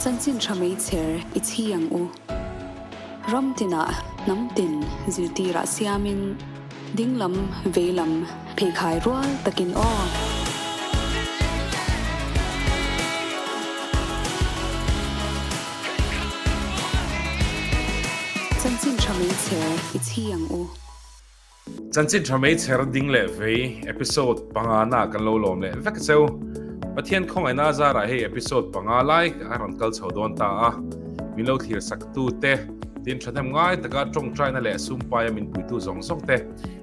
Chanchin tha meichher i chhi ang u. Ram tinah hnam tin zirtirah siamin dinglam veilam pheikhai rual takin aw. Chanchin tha meichher i chhi ang u. Chanchin tha meichher ding leh vei episode pangana kan lo lawm leh vek cheu. Pathian khawngaihna zarah hei episode panga lai a rawn kal chho dawn ta a. Min lo thlir sak tu te, tin thahnem ngai taka tawngtaina leh sumpaia min puitu zawng zawng te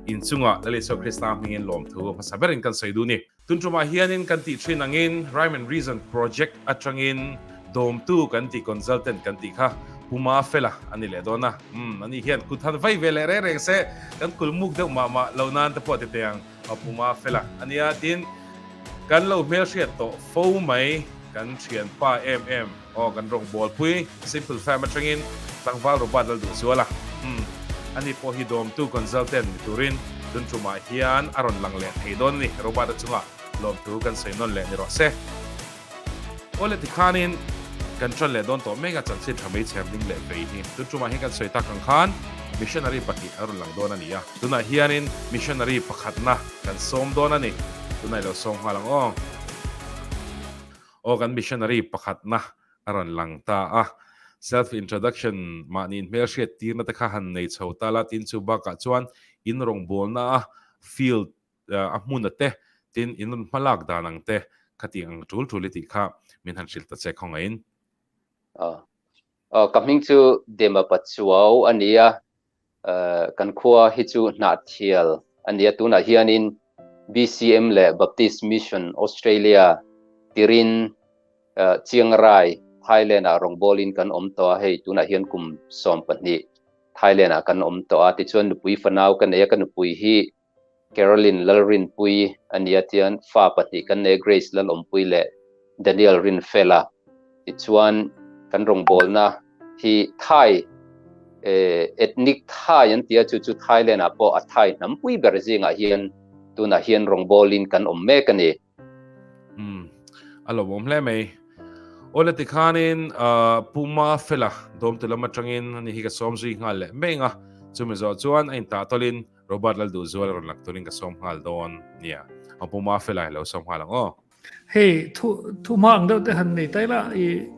inchungah Lal Isua Krista hmingin lawmthu hmasa berin kan sawi duh ni. Tun tumah hianin kan tih thin angin Rhyme and Reason Project atangin dawmtu kan tih consultant kan tih kha Pu Mafela a ni leh dawn a. Umm ani hian kut han vai ve leh reng reng se kan kul muk deuh mah mah lo nan te pawh ti teh ang Pu Mafela a nia tin kan lo hmelhriat tawh fo mai kan thianpa em em aw kan rawngbawlpui Simple Fam atangin tlangval Robert Lalduhzuala umm ani pawh hi dawmtu consultant ni turin tun tumah hian a rawn lang leh thei dawn a ni. Robert a chungah lawmthu kan sawi nawn leh ni rawh se. Awle tikhanin kan tan leh dawn tawh mek a chanchin tha mai chher ding leh vei hi. Tun tumah hian kan sawi tak ang khan missionary pahnih a rawn lang dawn a ni a. Tunah hianin missionary pakhatna kan sawm dawn a ni. Tunah i lo sawm nghal ang aw. Aw kan missionary pakhatna a rawn lang ta a. Self introduction mahni inhmelhriat tirna te kha han nei chho ta la tin chu bakah chuan in rawngbawlna a field a hmuna te tin in rawn hmalak dan ang te khati ang tul tul i tih kha min han hrilh ta che khawngaihin. Ka hming chu Dema Pachuau a ni a, kan khua hi chu Hnahthial a ni a, tunah hianin BCM leh Baptist Mission Australia tirin Chiang Rai, Thailand-ah rawngbawlin kan awm tawh a, hei tunah hian kum 12 Thailand-ah kan awm tawh a, tichuan nupui fanau ka nei a, ka nupui hi Caroline Lalrinpuii a nia tian fa pahnih kan nei Grace Lalawmpui leh Daniel Rinfela. Tichuan kan rawngbawlna hi Thai ethnic Thai an tia chu chu Thailand ah pawh a Thai hnampui ber zingah hian tunah hian rawngbawlin kan awm mek a ni. Um, a lawmawm hle mai. Awle tikhanin Pu Mafela dawmtu lam atangin ani hi ka sawm zui nghal leh mai anga chumi zawh chuan a intah tawlin Robert Lalduhzuala rawn lang turin ka sawm nghal dawn nia. A Pu Mafela hi lo sawm nghal ang aw. Hei thu thu hma ang deuh te han nei tai la i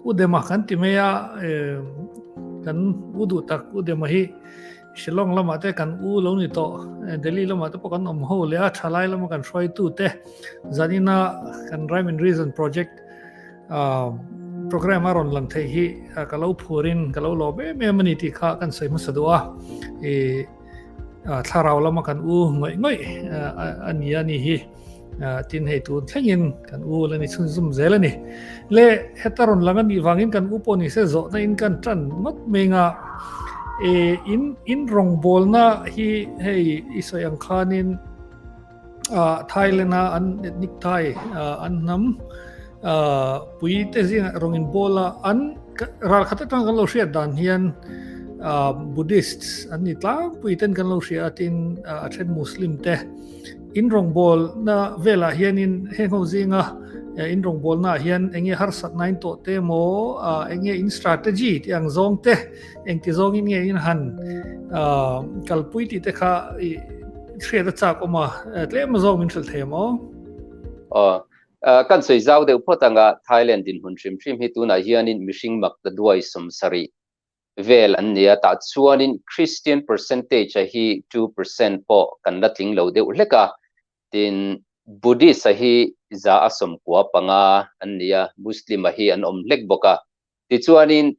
u dema kan ti mai a kan u duh tak u dema hi Shillong lamah te kan u lo ni tawh Delhi lamah te pawh kan awm ho leh a thalai lama kan hruaitu te zanina kan Rhyme and Reason project program a rawn lang thei hi ka lo phurin ka lo lawm em em a ni tih kha kan sawi hmasa duh a i thlarau lama kan u ngawih ngawih a ni a ni hi tin hei tun thlengin kan u la ni chhunzawm zel a ni le heta rawn lang a nih vangin kan u pawh ni se zawhna in kan tan ngawt mai nga e in in rawngbawlna hi hei i sawi ang khanin Thailand a an ethnic Thai an hnam pui te zingah rawng in bawl a an ral khat atang kan lo hriat dan hian Buddhists an ni tlangpui ten kan lo hria a tin a then Muslim te in rawngbawl na velah hianin heng ho zinga in rawngbawl na hian enge harsatna in tawh te emaw enge in strategy tih ang zawng te Engti zawngin nge in han kalpui tih te kha i hriat a chak awm a, tlem zawng min hrilh thei ang aw? Aw, kan sawi zau deuh phawt ang a, Thailand dinhmun hrim hrim hi tunah hianin mihring mak ta duai 70 vel an ni a, tah chuanin Christian percentage a hi 2% pawh kan la tling lo deuh hlek a, tin Buddhist a hi 95% an ni a, Muslim a hi an awm hlek bawk a, tichuanin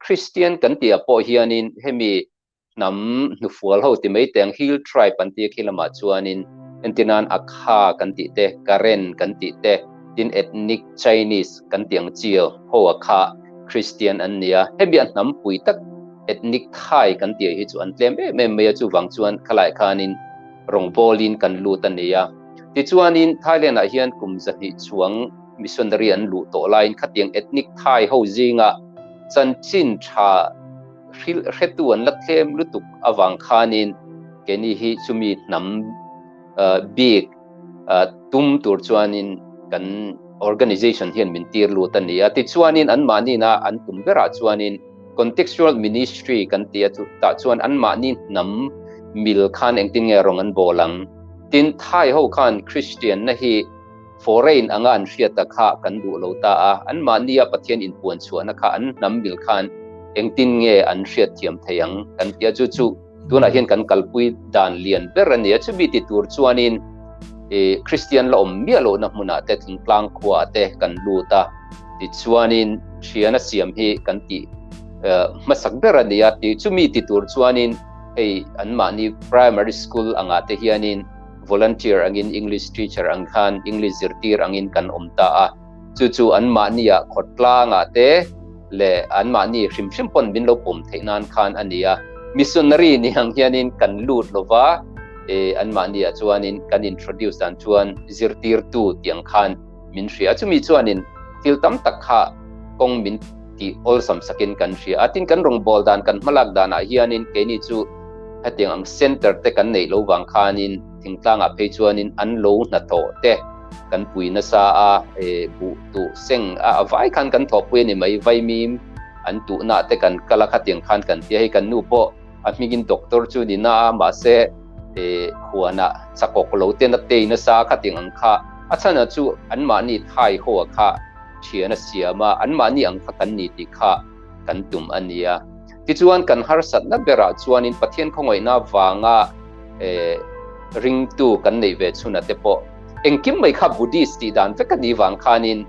Christian kan tih ah pawh hianin hemi hnam hnufual ho ti mai teh ang hill tribe an tih khi lamah chuanin entirnan Akha kan tih te, Karen kan tih te, tin ethnic Chinese kan tih ang chi ho a kha Christian an ni a, hemi a hnam pui tak ethnic Thai kan tih hi chu an tlem em em mai a, chuvang chuan khalai khanin rawngbawlin kan lut a ni a. Tichuanin Thailand ah hian kum 200 chuang missionary an luh tawh laiin khatiang ethnic Thai ho zinga chanchin tha hrilh hretu an la tlem lutuk avang khanin keini hi chumi hnam bik tum tur chuanin kan Organization hian min tir lut a ni a. Tichuanin anmahnina an tum berah chuanin Contextual Ministry kan ti a, tah chuan anmahni hnam mil khan engtin nge rawng an bawl ang? Tin, Thai ho khan Kristianna hi foreign anga an hriata kha kan duh lo ta a, anmahnia Pathian inpuan chhuahna kha an hnam mil khan engtin nge an hriatthiam thei ang kan ti a, chu chu Tunah hian kan kalpui dan lian ber a ni a, chumi ti tur chuanin Kristian la awm miah lohna hmunah te thingtlang khuaah te kan lut a, tichuanin thiana siam hi kan tih hmasak ber a ni a, chumi ti tur chuanin hei anmahni primary school angah te hianin volunteer angin English teacher ang khan English zirtir angin kan awm ta a. Chu chu anmahnia khawtlangah te leh anmahni hrim hrim pawn min lo pawm theih nan khan a ni a. Missionary ni ang hianin kan lut lo va, anmahniah chuanin kan introduce dan chuan zirtirtu tih ang khan min hria a. Chumi chuanin thil tam tak kha kawng min tih awlsam sakin kan hria a. Tin, kan rawngbâwl dan, kan hmalak danah hianin keini chu hetiang ang centre te kan neih lo vang khanin thingtlangah phei chuanin an lo hnathawh te, kan pui nasa a, buh tuh seng a vai khan kan thawhpui a ni mai, vaimim an tuhna te kan kal a khatiang khan kan tia hei kan nu pawh a hmingin doctor chu ni na a mahse khuanah chakawk lo ten a tei nasa a khatiang ang kha a chhan a chu anmahni thai ho a kha thian a siam a anmahni ang kha kan ni tih kha kan tum a nia tichuan kan harsatna berah chuanin Pathian khawngaihna vanga ringtu kan neih ve chhuna te pawh engkim mai kha Buddhist tih dan vek a nih vang khanin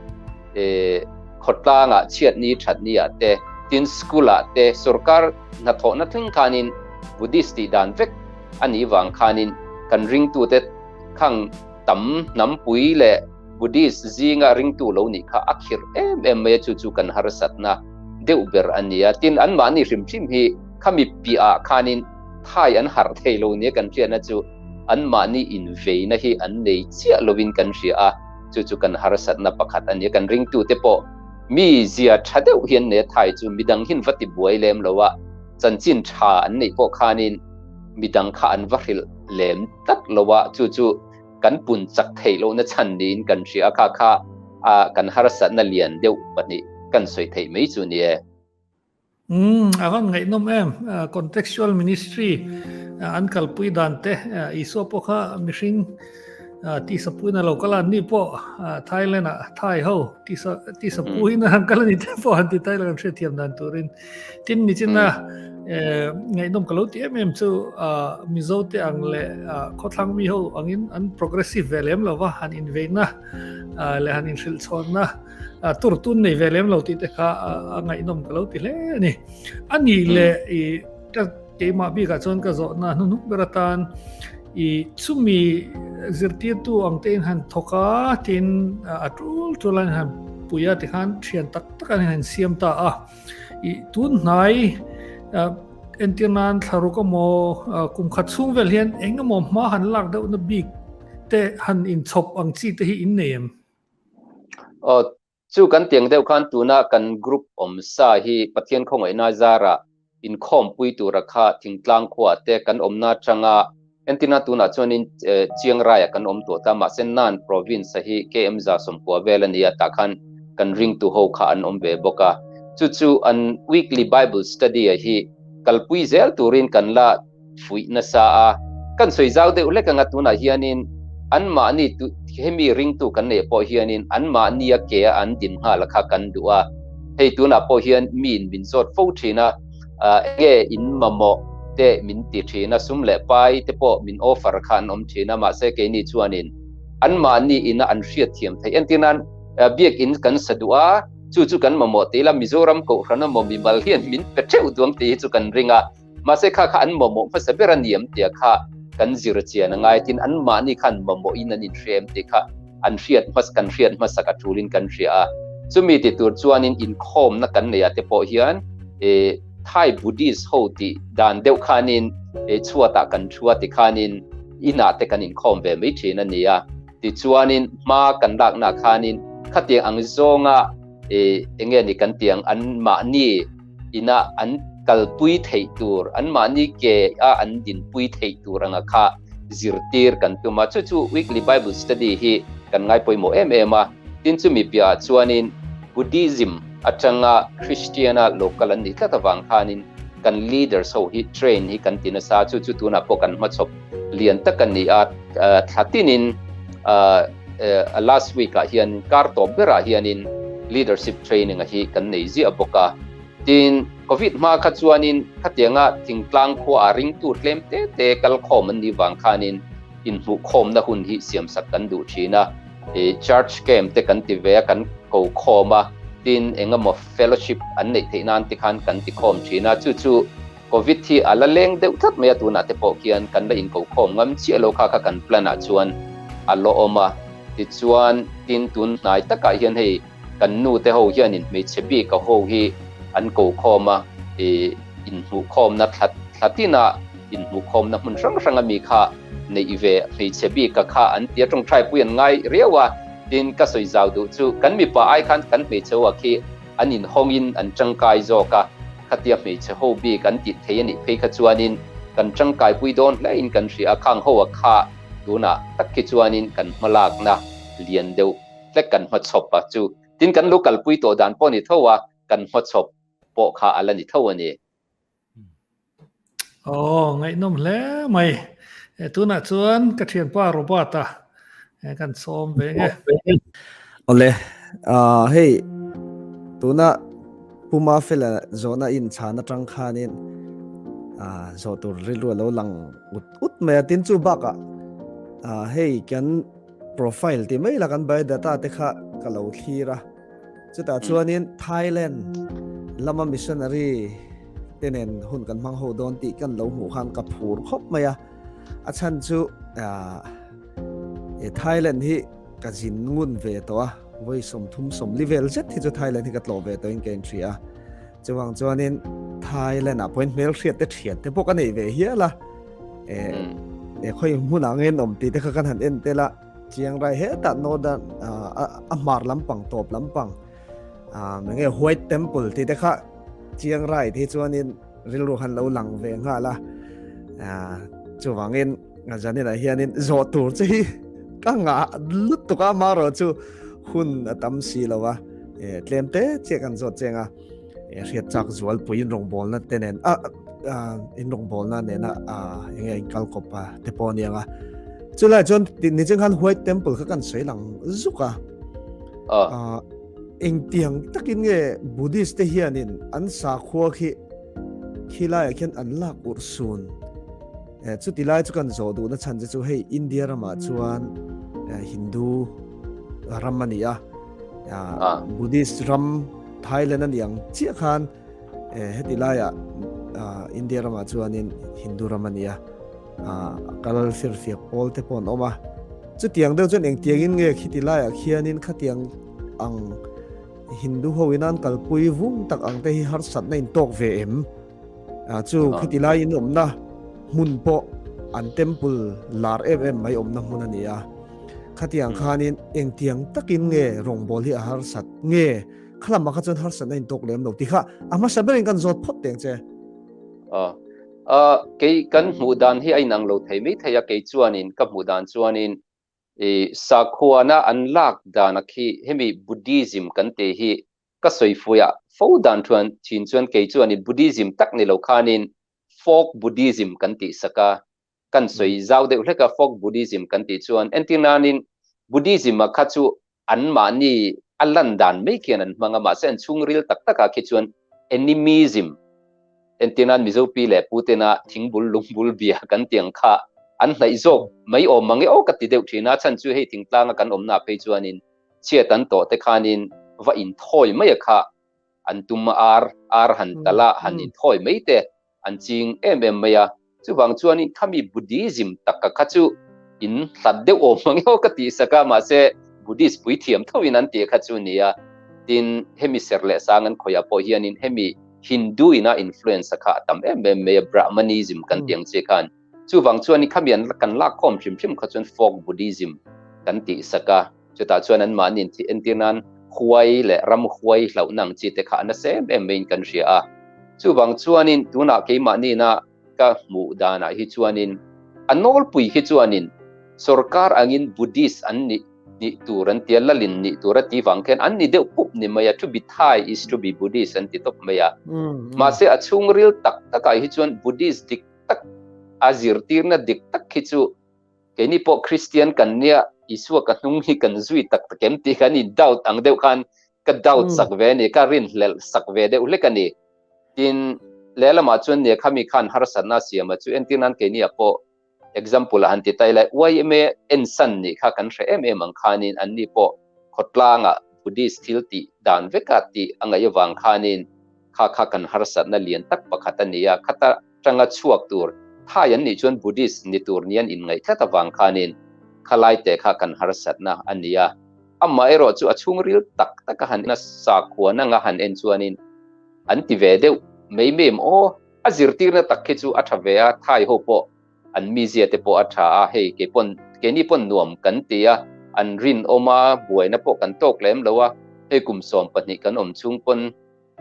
khawtlangah chhiatni thatni ah te tin school ah te sorkar hnathawhna thleng khanin Buddhist tih dan vek a nih vang khanin kan ringtu te khang tam hnampui leh Buddhist zinga ringtu lo nih kha a khirh em em mai a chu chu kan harsatna deuh ber a ni a tin anmahni hrim hrim hi khami piahah khanin Thai an harh thei lo nia kan hriatna chu anmahni inveina hi an nei chiah lovin kan hria a, chu chu kan harsatna pakhat a nia. Kan ringtute pawh mi zia tha deuh hian nei a, Thai chu midang hin va ti buai lem lo a, chanchin tha an neih pawh khanin midang kha an va hrilh lem tlat lo a, chu chu kan pun chak theih lohna chhan niin kan hria a, kha kha kan harsatna lian deuh pahnih kan sawi theih mai chu ni e. Umm, a van ngaihnawm em. Contextual ministry an kalpui dan te Isua pawh kha mihring tisa puiin a lo kal a, anni pawh Thailand ah Thai ho tisa tisa puiin an kal a ni te pawh han ti Thailand an hriatthiam dan turin. Tin nichina ngaihnawm ka lo ti em em chu Mizo te ang leh khawthlang mi ho angin an progressive ve lem lo va, han inveina leh han inhrilh chhawnna Tur tun nei ve lem lo tih te kha a ngaihnawm ka lo ti hle a ni. A nih leh i ka keimah bikah chuan ka zawhna hnuhnuk ber atan i chumi zirtirtu ang te in han thawk a tin a tul tul an han pui a tikhan thian tak tak an han siam ta a. I tun hnai entir nan thlaruk emaw kum khat chhung vel hian eng emaw hma han lak deuhna bik te han inchhawp ang chi te hi in nei em? Aw, chu kan tiang deuh khan tuna kan group awm sa hi Pathian khawngaihna zarah inkhawmpui tura kha thingtlang khuaah te kan awmna atanga entirna tunah chuanin Chiang Raiah kan awm tawh ta mahse Nan province a hi KM 190 vel a ni a tah khan kan ringtu ho kha an awm ve bawk a chu chu an weekly bible study a hi kalpui zel turin kan la fuih nasa a, kan sawi zau deuh hlek anga tunah hianin anmahni hemi ringtu kan neih pawh hianin anmahni a ke a an din nghal kha kan duh a, hei tunah pawh hian miin min zawt fo thin a, enge in mamawh te min ti thin a, sum leh pai te pawh min offer kha an awm thin a, mahse keini chuanin anmahni ina an hriatthiam theih entirnan biakin kan sa duh a, chu chu kan mamawh tih ila Mizoram Kohhran emaw mimal hian min pe theuh duang tih hi chu kan ring a. Mahse kha kha an mamawh hmasa ber a niam tia kha kan zir chian a ngai tin anmahni khan mamawhin an inhrem tih kha an hriat hmasa kan hriat hmasak a tulin kan hria a. Chumi ti tur chuanin inkhawmna kan neih ah te pawh hian eh Thai Buddhist ho tih dan deuh khanin eh chhuatah kan thu a ti khanin inah te kan inkhawm ve mai thin a ni a. Tichuanin hma kan lakna khanin khatiang ang zawnga eh enge ni kan tiang anmahni ina an kalpui theih tur, anmahni ke a an dinpui theih tur anga kha zirtir kan tum a. Chu chu weekly Bible study hi kan ngai pawimawh em em a. Tin chumi piahah chuanin Buddhism atanga Christian-a lo kal an nih tlat avang khanin kan leaders ho hi train hi kan ti nasa a, chu chu tunah pawh kan hmachhawp lian tak a ni a, thla tinin last week ah hian kar tawp berah hianin leadership training a hi kan nei ziah bawk a. Tin, Covid hma kha chuanin khatianga thingtlang khua ah ringtu tlem te te kal khawm an nih vang khanin inhmuhkhawmna hun hi siamsak kan duh thin a, church camp te kan ti ve a, kan ko khawm a, tin engemaw fellowship an neih theih nan te khan kan ti khawm thin a, chu chu Covid hi a la leng deuh tlat mai a, tunah te pawh khian kan la inko khawm ngam chiah lo kha kha kan plan ah chuan a la awm a, tichuan tin tun hnai takah hian hei kan nu te ho hianin hmeichhe bik a ho hi an ko khawm a, ih inhmuhkhawmna thla thla tina inhmuhkhawmna hmun hrang hrang ami kha neih ve hmeichhe bik a kha an ti a, tawngtai pui an ngai riau a, tin ka sawi zau duh chu kan mipa ai khan kan hmeichhe ho a khi an inhawngin an tangkai zawk a, khatia hmeichhe ho bik an tih thei a nih phei kha chuanin kan tangkai pui dawn hle in kan hria a, khang ho a kha tunah tak khi chuanin kan hmalakna lian deuh hlek kan hmachhawp a chu tin kan lo kalpui tawh dan pawh a ni tho a, kan hmachhawp pawh kha a la ni tho a ni. Aw, ngaihnawm hle mai. Tunah chuan ka thianpa Robert-a kan sawm ve nge. Awle, hei tuna Puma fela zawhna inchhan atang khanin zawh tur rilru a lo lang ut ut mai a, tin chu bakah hei kan Profile tih mai la kan biodata te kha ka lo thlir a. Chutah chuanin Thailand lama missionary te nen hun kan hmang ho dawn tih kan lo hmuh khan ka phur khawp mai a. A chhan chu Thailand hi ka zin ngun ve tawh a, vawi 30 40 vel zet hi chu Thailand hi ka tlawh ve tawhin ka inhria a. Chuvang chuanin Thailand ah pawhin hmelhriat te thian te pawh ka nei ve hial a. E khawi hmunah nge an awm tih te kha kan han en tel a. Chiang rai hetah northern a hmar lampang tawp lampang enge White Temple tih te kha Chiang Rai te hi chuanin rilru han lo lang ve nghal a. Chuvangin zaninah hianin zawh tur che hi ka ngah lutuk a amaherawhchu hun a tam si lo a. Tlem te chiah kan zawt cheng a. Hriat chak zualpui inrawngbawlna te nen a inrawngbawlna nena enge inkal kawp a te pawh aniang a. Chulai chuan nicheng khan White Temple kha kan sawi lang zuk a. Engtiang takin nge Buddhist te hianin an sakhua khi khilaiah khian an lak urh sun. Chuti lai chu kan zawh duhna chhan che chu hei India ramah chuan Hindu ram a ni a. Buddhist ram Thailand a ni ang chiah khan heti laiah India ramah chuanin Hindu ram a ni a, a kal firfiak pawl te pawh an awm a. Chutiang deuh chuan engtiangin nge khiti laiah khianin khatiang ang Hindu ho in an kalpui vung tak ang te hi harsatna in tawk ve em? Chu khiti lai in awmna hmun pawh an temple lar em em mai awmna hmun a ni a. Khatiang khanin engtiang takin nge rawngbâwl hi a harsat nge khalamah kha chuan harsatna intawk lem lo tih kha a hmasa berin kan zawt phawt teng che. A, kei kan hmuh dan hi a inang lo thei mai thei a, kei chuanin ka hmuh dan chuanin i sakhuana an lak dana khi hemi Buddhism kan tih hi ka sawi fuiah fo dan thuan thin chuan kei chuanin Buddhism tak ni lo khanin folk Buddhism kan tih sak a, kan sawi zau deuh hlek a, folk Buddhism kan tih chuan entir nanin Buddhism a kha chu an mahni a lan dan mai khian an hmang a, mahse an chhungril tak takah khi chuan animism entir nan Mizo pi leh pu tena thingbul lungbul bia kan tih ang kha an hnaih zawk mai awm mang e aw ka ti deuh thin a, chhan chu hei thingtlanga kan awmna phei chuanin chhiat an tawh te khanin va inthawi mai a kha an tum ar ar han tal a, han inthawi mai te an ching em em mai a. Chuvang chuanin khami Buddhism taka kha chu in hlat deuh awm ang emaw ka tih sak a, mahse Buddhist puithiam thoin an tih kha chu nia. Tin, hemi ser leh sang an khawiah pawh hianin hemi Hindu ina influence a kha a tam em em mai a, Brahmanism kan tih ang chi khan. Chuvang chuanin khami an kan lakkhawm hrim hrim kha chuan folk Buddhism kan tih sak a. Chutah chuan anmahni inthih entir nan huai leh ram huai hlauhna ang chi te kha a nasa em em maiin kan hria a. Chuvang chuanin tunah keimahniina ka hmuh danah hi chuanin a nawlpui hi chuanin sorkar angin Buddhist an nih nih tur an tia, lalin nih tur a ti vang khian an ni deuh pup ni mai a, to be Thai is to be Buddhist an ti tawp mai a. Mahse a chhungril tak takah hi chuan Buddhist dik tak a zirtirna dik tak hi chu keini pawh Kristian kan nia, Isua ka hnung hi kan zui tak tak em tih kan in doubt ang deuh khan ka doubt sak ve a ni, ka rinhlelh sak ve deuh hlek a ni. Tin, lehlamah chuan nia khami khan harsatna a siam a chu entir nan keiniah pawh Example a han ti ta ila, yma ensan nih kha kan hre em em ang khanin anni pawh khawtlangah Buddhist thil tih dan veka tih a ngaih avang khanin kha kha kan harsatna lian tak pakhat a ni a, khata tanga chhuak tur Thai an nih chuan Buddhist ni tur ni an inngaih tlat avang khanin khalai te kha kan harsatna a ni a. Amaherawh chu a chhungril tak taka han sakhuan anga han en chuanin an ti ve deuh mai mai em aw? A zirtirna tak khi chu a tha ve a, Thai ho pawh an mizia te pawh a tha a, hei kei pawn keini pawn nuam kan ti a, an rinawm a, buaina pawh kan tawk lem lo a, hei kum 12 kan awm chhung pawn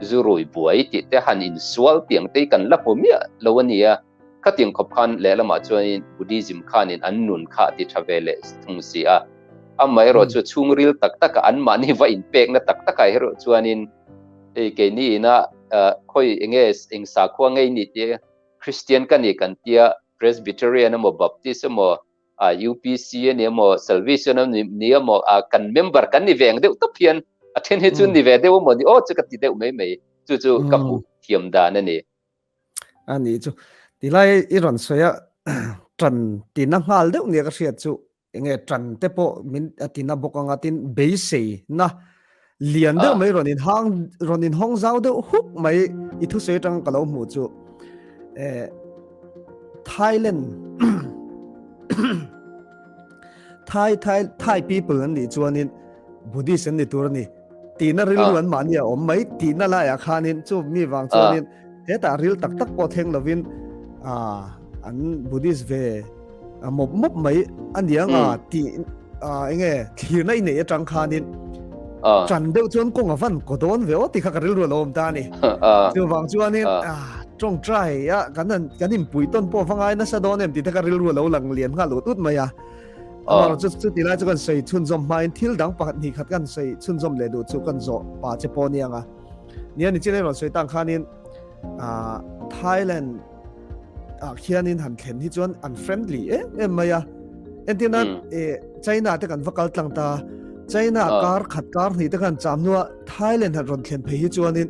zu rui buai tih te han insual tiang te hi kan la hmu miah lo a nia, khatiang khawp khan lehlamah chuanin Buddhism khanin an nun kha a ti tha ve leh thung si a, amaherawh chu chhungril tak taka anmahni va inpekna tak takah erawh chuanin Hei keini ina khawi enge eng sakhua ngei ni tia Christian ka ni kan tia Presbyterian emaw Baptist emaw UPC ani emaw Salvation ni emaw kan member kan ni ve ang deuh tawp hian a then hi chu ni ve deuh emaw ni aw chu ka ti deuh mai mai chu chu ka hmuh thiam dan a ni. A ni chu tilai i rawn sawi a tan tina nghal deuh nia ka hriat chu Enge tan te pawh min a tina bawk anga tin beisei na lian deuh mai rawn in hang rawn in hawng zau deuh huk mai i thusawi atang ka lo hmuh chu eh Thailand Thai Thai Thai people an nih chuanin Buddhist an ni tur a ni tihna rilru an mahni a awm mai tihna laiah khanin chu mi vang chuanin hetah ril tak tak pawh thleng lovin an Buddhist ve mawp mawp mai a niang a tih enge thlirna i neih atang khanin ṭan deuh chuan kawng a van kaw dawn ve aw tih kha ka rilru a lo awm ta a ni. Chuvang chuanin ṭawngṭai a kan kan inpui tawn pawh va ngai nasa dawn em tih te kha rilru a lo lang lian nghal ut ut mai a. Amaherawh chu chuti lai chu kan sawi chhunzawm hmain thil dang pakhat hnih khat kan sawi chhunzawm leh duh chu kan zawh pa che pawh aniang a. Nia nichin a rawn sawi tang khanin Thailand ah khianin han thlen hi chuan an friendly em em mai a. Entir nan China te kan va kal tlang ta China kar khat kar hnih te khan cham hnua Thailand han rawn thlen phei hi chuanin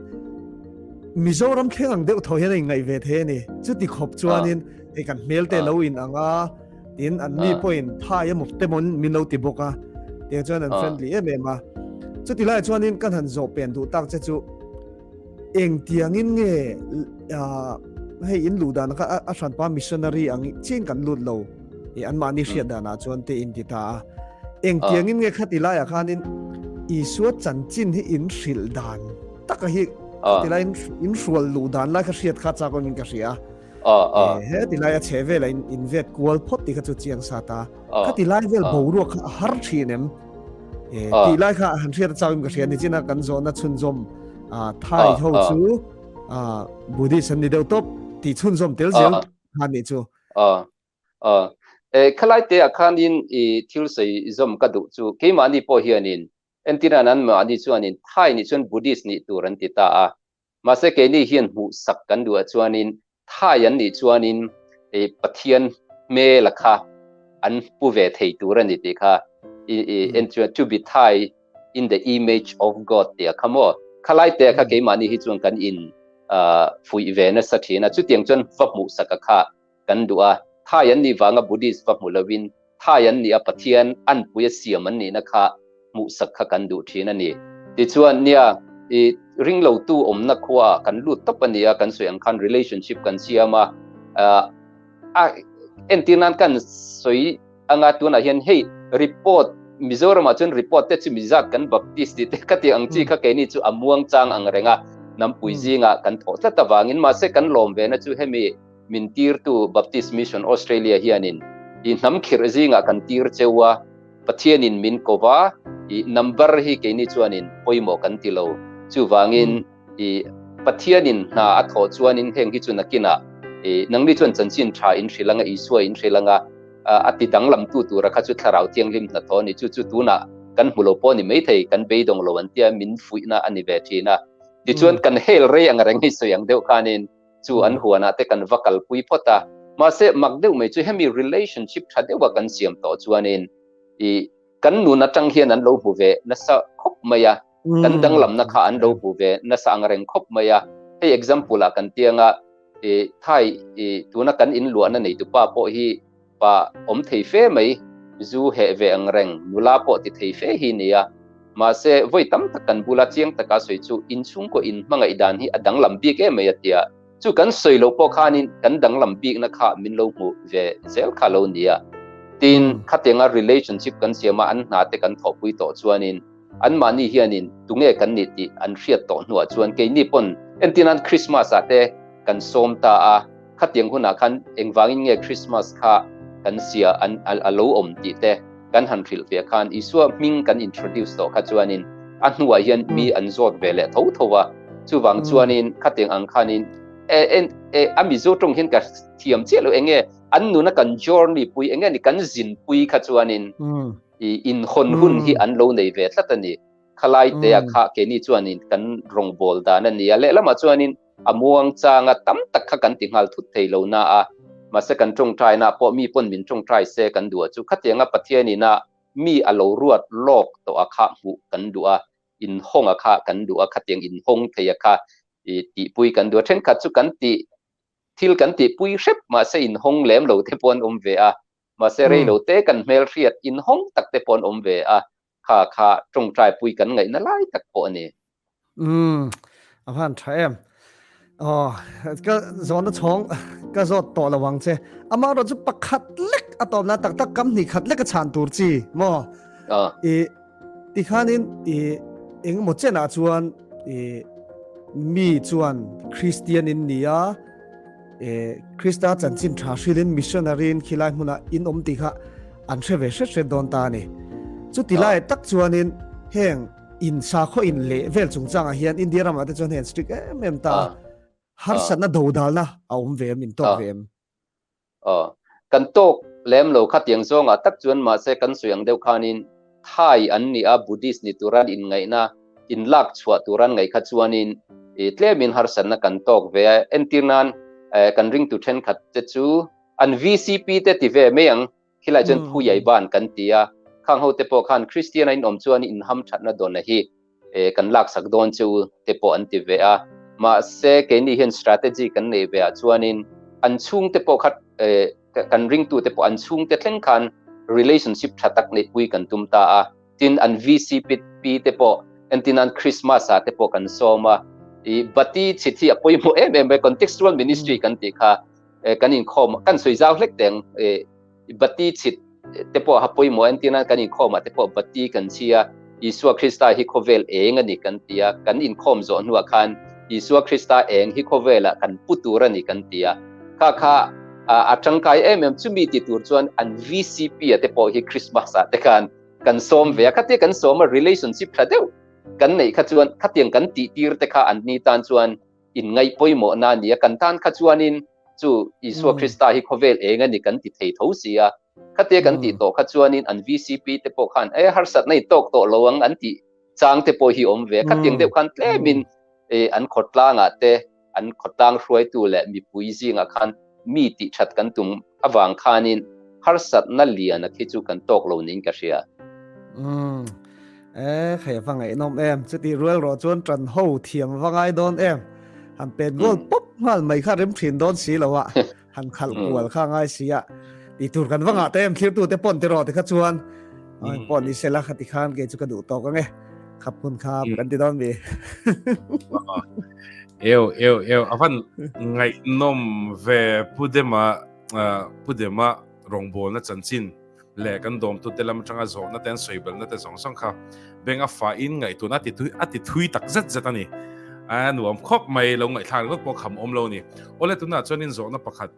Mizoram thleng ang deuh tho hian a inngaih ve thei a ni. Chuti khawp chuanin hei kan hmel te lo in ang a. Tin an mi pawhin Thai emaw te mawn min lo ti bawk a, tiang chuan an friendly em em a. Chuti lai chuanin kan han zawh pen duh tak che chu engtiangin nge hei in luh dan kha a hranpa missionary ang chiin kan lut lo i anmahni hriat danah chuan te in ti ta a. Engtiangin nge khati laiah khanin Isua chanchin hi in hrilh dan taka hi khati laiin in hrual luh dan lai kha hriat kha chak awmin ka hria a. He ti lai a chhe vel a in vet kual phawt ti kha chu chiang sa ta. Kha ti lai vel boruak kha a har thin em? Ti lai kha han hriat a chau in ka hria ni china kan zawhna chhunzawm Thai ho chu Buddhist an ni deuh tawp tih chhunzawm tel zel kha nih chu. Khalai te ah khanin i thil sawi zawm ka duh chu keimahni pawh hianin entirnan anmahni chuanin Thai nih chuan Buddhist nih tur an ti ta a. Mahse keini hian hmuhsak kan duh ah chuanin Thai an nih chuanin Pathian hmela kha an pu ve thei tur a ni tih kha en chuan to be Thai in the image of God tih a kha maw? Khalai te kha keimahni hi chuan kan in fuih ve nasa thin a, chutiang chuan va hmuhsak a kha kan duh a, Thai an nih vanga Buddhist va hmu lovin Thai an nih a Pathian anpui a siam an nihna kha hmuhsak kha kan duh thin a ni. Tichuan, nia, i ringlotu awmna khuaah kan lut tawp a ni a, kan sawi ang khan relationship kan siam a, a entir nan kan sawi anga tunah hian hei report Mizoramah chuan report te chu mizat kan Baptist tih te ka tih ang chi kha keini chu a muang chang ang reng a, nampui zingah kan thawh tlat avangin mahse kan lawm ve na chu hemi min tirtu Baptist Mission Australia hianin i hnam khirh zingah kan tir cheu a, Pathianin min ko va, i number hi keini chuanin pawimawh kan ti lo. Chuvangin i Pathianin hna a thawh chuanin heng hi chu nakinah i nangni chuan chanchin tha in hrilh anga, Isua in hrilh anga, a ti danglamtu tura kha chu Thlarau Thianghlim hnathawh a ni. Chu chu tunah. kan hmu lo pawh ni mai thei, kan beidawng lo an tia min fuihna a ni ve thin a. Tichuan kan hel rei ang reng hi sawi ang deuh khanin chu an huanah te kan va kalpui phawt a. Mahse mak deuh mai chu hemi relationship tha deuha kan siam tawh chuanin i kan nun atang hian an lo hmu ve nasa khawp mai a, kan danglamna kha an lo hmu ve nasa ang reng khawp mai a. Hei example ah kan tiang a, i Thai i tuna kan inluahna neitupa pawh hi Pa awm thei fe mai, zu heh ve ang reng, nula pawh ti thei fe hi nia. Mahse, vawi tam tak kan bula chiang taka sawi chu inchhungkaw in hmangaih dan hi a danglam bik em mai a tia. Chu kan sawi loh pawh khanin kan danglam bikna kha min lo hmuh ve zel kha lo nia. Tin, khatianga relationship kan siama an hna te kan thawhpui tawh chuanin anmahni hianin tunge kan nih tih an hriat tawh hnuah chuan keini pawn entirnan Christmas ah te kan sawm ta a, Khatiang hunah khan engvangin nge Christmas kha kan sia an a lo awm tih te kan han hrilh fiah khan Isua hming kan introduce tawh kha chuanin a hnuah hian mi an zawt ve leh tho tho a, chuvang chuanin khatiang ang khanin e en e a Mizo tawng hian ka thiam chiah lo enge an nuna kan journey pui enge ni kan zin pui kha chuanin i inhawn hun hi an lo nei ve tlat a ni. Khalai te a kha keini chuanin kan rawngbâwl dan a ni a, lehlamah chuanin a muang changa tam tak kha kan ti nghal thut thei lo na a, mahse kan tawngtaina pawh mi pawn min tawngtai se kan duh a chu khatianga Pathianin a mi a lo ruat lawk tawh a kha hmuh kan duh a, inhawng a kha kan duh a, khatiang inhawng thei a kha tihpui kan duh a, thenkhat chu kan tih thil kan tihpui hrep mahse inhawng lem lo te pawh an awm ve a, mahse rei lo te kan hmelhriat inhawng tak te pawh an awm ve a, kha kha tawngtai pui kan ngaihna lai tak pawh a ni. Umm, a van tha em. Aw, ka zawhna chhawng ka zawt tawh lo ang che. Amah erawh chu pakhat lek a tawp nan tak tak kam hnih khat lek a chhan tur chi maw? I tikhanin i engemaw chenah chuan i mi chuan Kristian in ni a, E, Krista chanchin tha hrilin missionary-in khilai hmunah in awm tih kha an hre ve hret hret dawn ta a ni. Chuti lai tak chuanin heng in sakhaw in leh vel chungchangah hian India ramah te chuan hei an strict em em ta a, harsatna dodalna a awm ve em, in tawk ve em? Aw, kan tawk lem lo khatiang zawngah tak chuan mahse kan sawi ang deuh khanin Thai an ni a, Buddhist ni tura an inngaihna, inlak chhuah tura an ngaih kha chuanin tlemin harsatna kan tawk ve a. Entir nan kan ringtu thenkhat te chu an VCP te ti ve mai ang, khilai chuan Phuyai Ban kan ti a, khang ho te pawh khan Kristian a inawm chuan inhamthatna dawn a hi kan laksak dawn che u te pawh an ti ve a. Mahse keini hian strategy kan nei ve ah chuanin an chhungte pawh kha kan ringtute pawh an chhungte thleng khan relationship tha tak neihpui kan tum ta a, tin an VCP te pawh entin an Christmas ah te pawh kan sawm a, i bati chhit hi a pawimawh em em mai contextual ministry kan tih kha kan inkhawm kan sawi zau hlek teng bati chhit te pawh a pawimawh entir nan kan inkhawmah te pawh bati kan chhi a, Isua Krista hi khawvel eng a ni kan ti a, kan inkhawm zawh hnuah khan Isua Krista eng hi khawvelah kan pu tur a ni kan ti a, kha kha a tangkai em em chumi ti tur chuan an VCP a te pawh hi Christmas ah te khan kan sawm ve a, khatia kan sawm a relationship tha deuh kan neih kha chuan khatiang kan tih tir te kha an ni tan chuan in ngaih pawimawh na a ni a, kan tan kha chuanin chu Isua Krista hi khawvel eng a ni kan ti thei tho si a, khatia kan tih tawh kha chuanin an VCP te pawh khan e harsatna i tawk tawh lo ang an tih chang te pawh hi awm ve a, khatiang deuh khan tlemin an khawtlangah te an khawtlang hruaitu leh mipui zingah khan mi tih that kan tum avang khanin harsatna liana khi chu kan tawk lo niin ka hria. Umm. E, khai va ngaihnawm em. Chuti rual rawh chuan tan ho thiam va ngai dawn em. Han pet goal pop nghal mai kha rem thin dawn si lo a. Han khalh kual kha ngai si a. Ti tur kan va ngah te em thlir tu te pawn ti rawh ti kha chuan. Ai pawh ni sela kha ti khan ke chu ka duh tawk ange. Khap hun kha kan ti dawn mi. Eu eu eu avan ngaihnawm ve Pudema Pudema rawngbawlna chanchin leh kan dawmtute lam atanga zawhna te an sawi belhna te zawng zawng kha beng a fahin ngaihtuahna a ti thui a ti thui tak zet zet a ni. A nuam khawp mai lo ngaihthlak ringawt pawh kham awm lo a ni. Awle tunah chuanin zawhna pakhat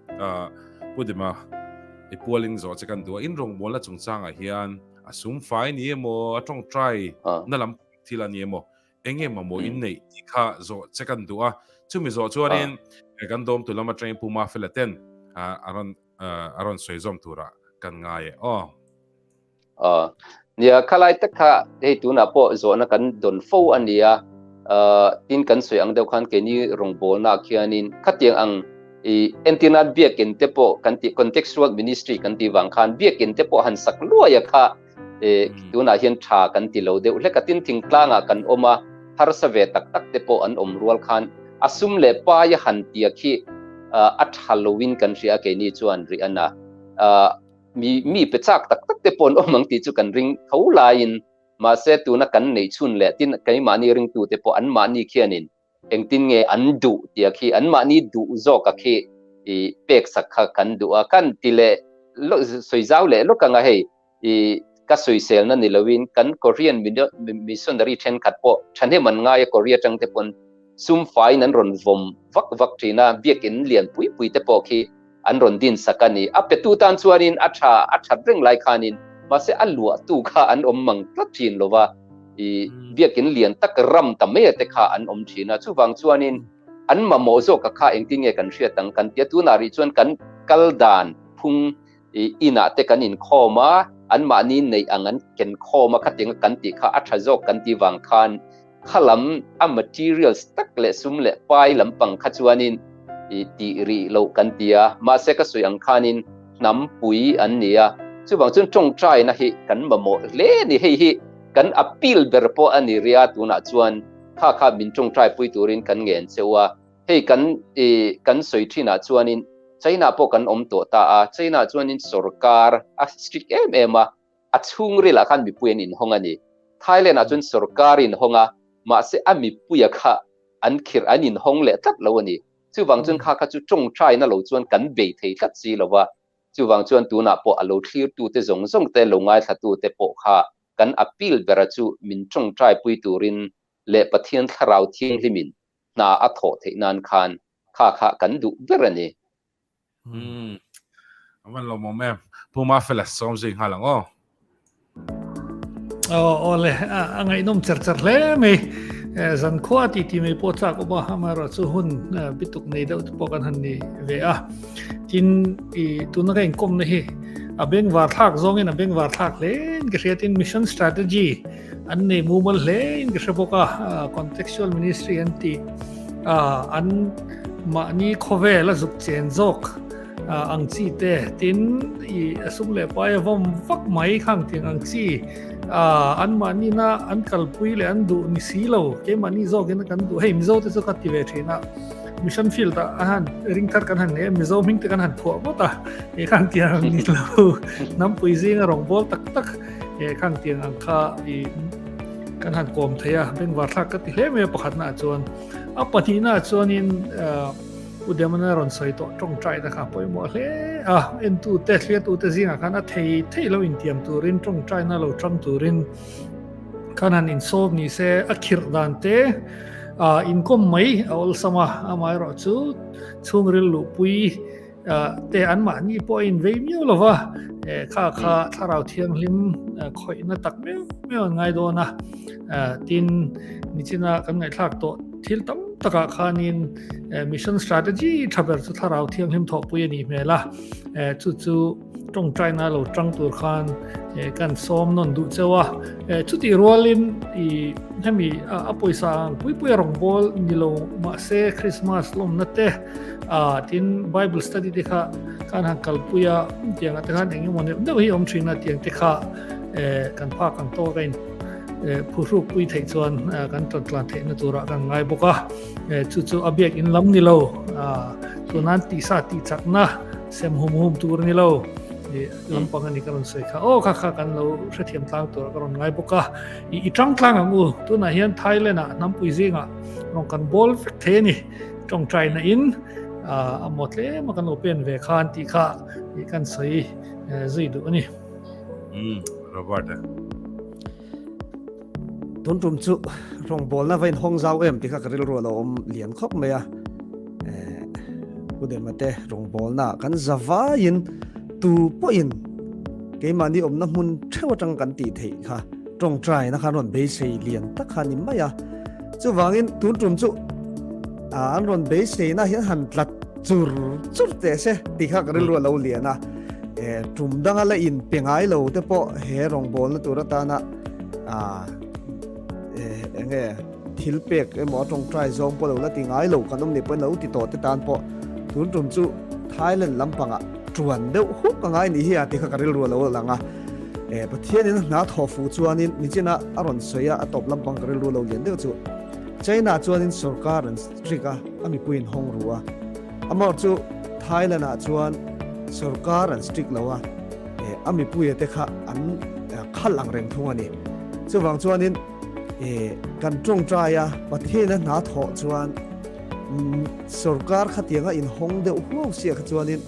Pu Dima i pualin zawh che kan duh a, in rawngbawlna chungchangah hian a sum fai ni emaw a tawngtai na lam thil a ni emaw eng nge mamawh in neih tih kha zawh che kan duh a, chumi zawh chuanin kan dawmtu lam atangin Pu Mafela ten a rawn a rawn sawi zawm turah kan ngai e aw. Aw. Nia, khalai tak kha hei tunah pawh zawhna kan dawn fo a nia. Tin kan sawi ang deuh khan keini rawngbawlnaah khianin khatiang ang i entirna biakin te pawh kan tih contextual ministry kan tih vang khan biakin te pawh han sak luai a kha tunah hian tha kan ti lo deuh hlek a. Tin thingtlangah kan awm a, harsa ve tak tak te pawh an awm rual khan a sum leh pai a han tia khi a tha loin kan hria a keini chuan rih a na. Mi mi pe chak tak tak te pawh an awm ang tih chu kan ring tho laiin mahse tuna kan neih chhun leh tin keimahni ringtute pawh anmahni khianin engtin nge an duh tia khi anmahni duh zawka khi i pek sak kha kan duh a. Kan ti leh sawi zau leh lawk anga hei i ka sawiselna ni loin kan Korean missionary thenkhat pawh thahnem an ngai a Korea atang te pawn sum faiin an rawn vawm vak vak thin a, biakin lian pui pui te pawh khi an rawn din sak a ni. A petu tan chuanin a tha a that reng lai khanin mahse a luahtu kha an awm mang tlat thin lo va, i biakin lian tak ram ta mai te kha an awm thin a. Chuvang chuanin an mamawh zawka kha engtin nge kan hriat ang kan ti a, tunah rih chuan kan kal dan phung i inah te kan inkhawm a, anmahni neih ang an ken khawm a khatianga kan tih kha a tha zawk kan tih vang khan Kha lam a materials tak leh sum leh pai lampang kha chuanin i tih rih loh kan ti a, mahse ka sawi ang khanin hnam pui an ni a, chuvang chuan tawngtaina hi kan mamawh hle a ni, hei hi kan appeal ber pawh a ni rih a, tunah chuan kha kha min tawngtai pui turin kan ngen cheu a, hei kan i kan sawi thinah chuanin China pawh kan awm tawh ta a, China chuanin sorkar a strict em em a, A chhungrilah khan mipui an inhawng a ni. Thailand ah chuan sorkar inhawng a, mahse a mipuia kha an khirh, an inhawng leh tlat lo a ni. Chuvang chuan kha kha chu tawngtaina lo chuan kan bei thei tlat si lo va. Chuvang chuan tunah pawh a lo thlirtute zawng zawng te, lo ngaithlatute pawh kha kan appeal bera chu min tawngtaipui turin leh Pathian Thlarau Thianghlimin hna a thawh theih nan khan kha kha kan duh ber a ni. Hmm. Avan lo mawm em. Pu Mafela sawm zui nghal ang aw. Aw aw le a ngaihnawm cher cher hle mai. Zan khua ti ti mai pawh chak awm a, amaherawh chu hun bituk nei deuh te pawh kan han ni ve a. Tin i tuna ka inkawmna hi a bengvar thlak zawngin a bengvar thlak hle in ka hria tin mission strategy an nei mumal hle in ka hre bawk a, contextual ministry an ti an mahni khawvel a zuk chen zawk ang chi te tin i a sum leh pai a vawm vak mai khang tiang ang chi an mahni na an kalpui leh an duh ni si lo keimahni zawkin kan duh hei Mizo te chu ka ti ve thin a mission field ah a han ringthar kan han nei a Mizo hming te kan han phuah ngawt a he khang tiang ang ni lo hnampui zinga rawngbawl tak tak he khang tiang ang kha i kan han kawm thei a bengvar thlak ka ti hle mai a pakhatna ah chuan a pahnihna ah chuanin U Demona rawn sawi tawh tawngtai te kha pawimawh hle a entu te thliatu te zingah khan a thei thei lo intiam turin tawngtaina lo tang turin khan han insawm ni se a khirh dan te inkawm mai a awlsam a amaherawh chu chhungril luhpui te an mahni pawh a invei miau lo va, kha kha thlarau thianghlim khawihna tak meuh meuh an ngai dawn a, tin nichina kan ngaihthlak tawh thil tam takah khanin mission strategy tha ber chu thlarau thianghlim thawhpui a nih hmel a, chu chu tawngtaina lo tang tur khan kan sawm nawn duh cheu a, chutih rualin i hemi a pawisa ang pui pui a rawngbâwl ni lo mahse Christmas lawmna te tin Bible study te kha kan han kalpui a tiangah te khan eng emaw neuh neuh hi awm thin a tiang te kha kan phak ang tawk a in phuhruk pui theih chuan kan tan tlan theihna turah kan ngai bawk a. Chu chu a biak in lam ni lo tunan tisa tih chakna sem hum hum tur ni lo lampang ani ka rawn sawi kha aw kha kha kan lo hrethiam tlang tur ka rawn ngai bawk a i tang tlang ang u tunah hian Thailand ah hnampui zingah rawn kan bawl vek thei ani tawngtai na in a maw tlem a kan lo pen ve khan tih kha kan sawi zui duh ani. Robert. Tun tum chu rawngbawlna va inhawng zau em tih kha ka rilru a lo awm lian khawp mai a. Pu Dema te rawngbawlna kan za vaiin tu pawhin keimahni awmna hmun theuh atang kan tih theih kha tawngtaina khan rawn beisei lian tak kha a ni mai a. Chuvangin tun tum chu an rawn beiseina hian han tlat chur chur teh se tih kha ka rilru a lo lian a. Tum danga la in pe ngai lo te pawh he rawngbawlna tur atana enge thil pek emaw a tawngtai zawng pawh lo la ti ngai lo kan awm nih pawhin lo ti tawh te tan pawh tun tum chu Thailand lampangah tuan deuh huk a ngai nih hi a ti kha ka rilru a lo lang a. Pathianin a hna thawh fuh chuanin nichina a rawn sawi a, a tawp lampang ka rilru lo lian deuh chu China chuanin sorkar an strict a, a mipuiin hawng ru a. Amaherawh chu Thailand ah chuan sorkar an strict lo a, a mipuia te kha an khalh ang reng thung a ni. Chuvang chuanin kan tawngtai a, Pathian a hna thawh chuan sorkar khatianga inhawng deuh huau sia kha chuanin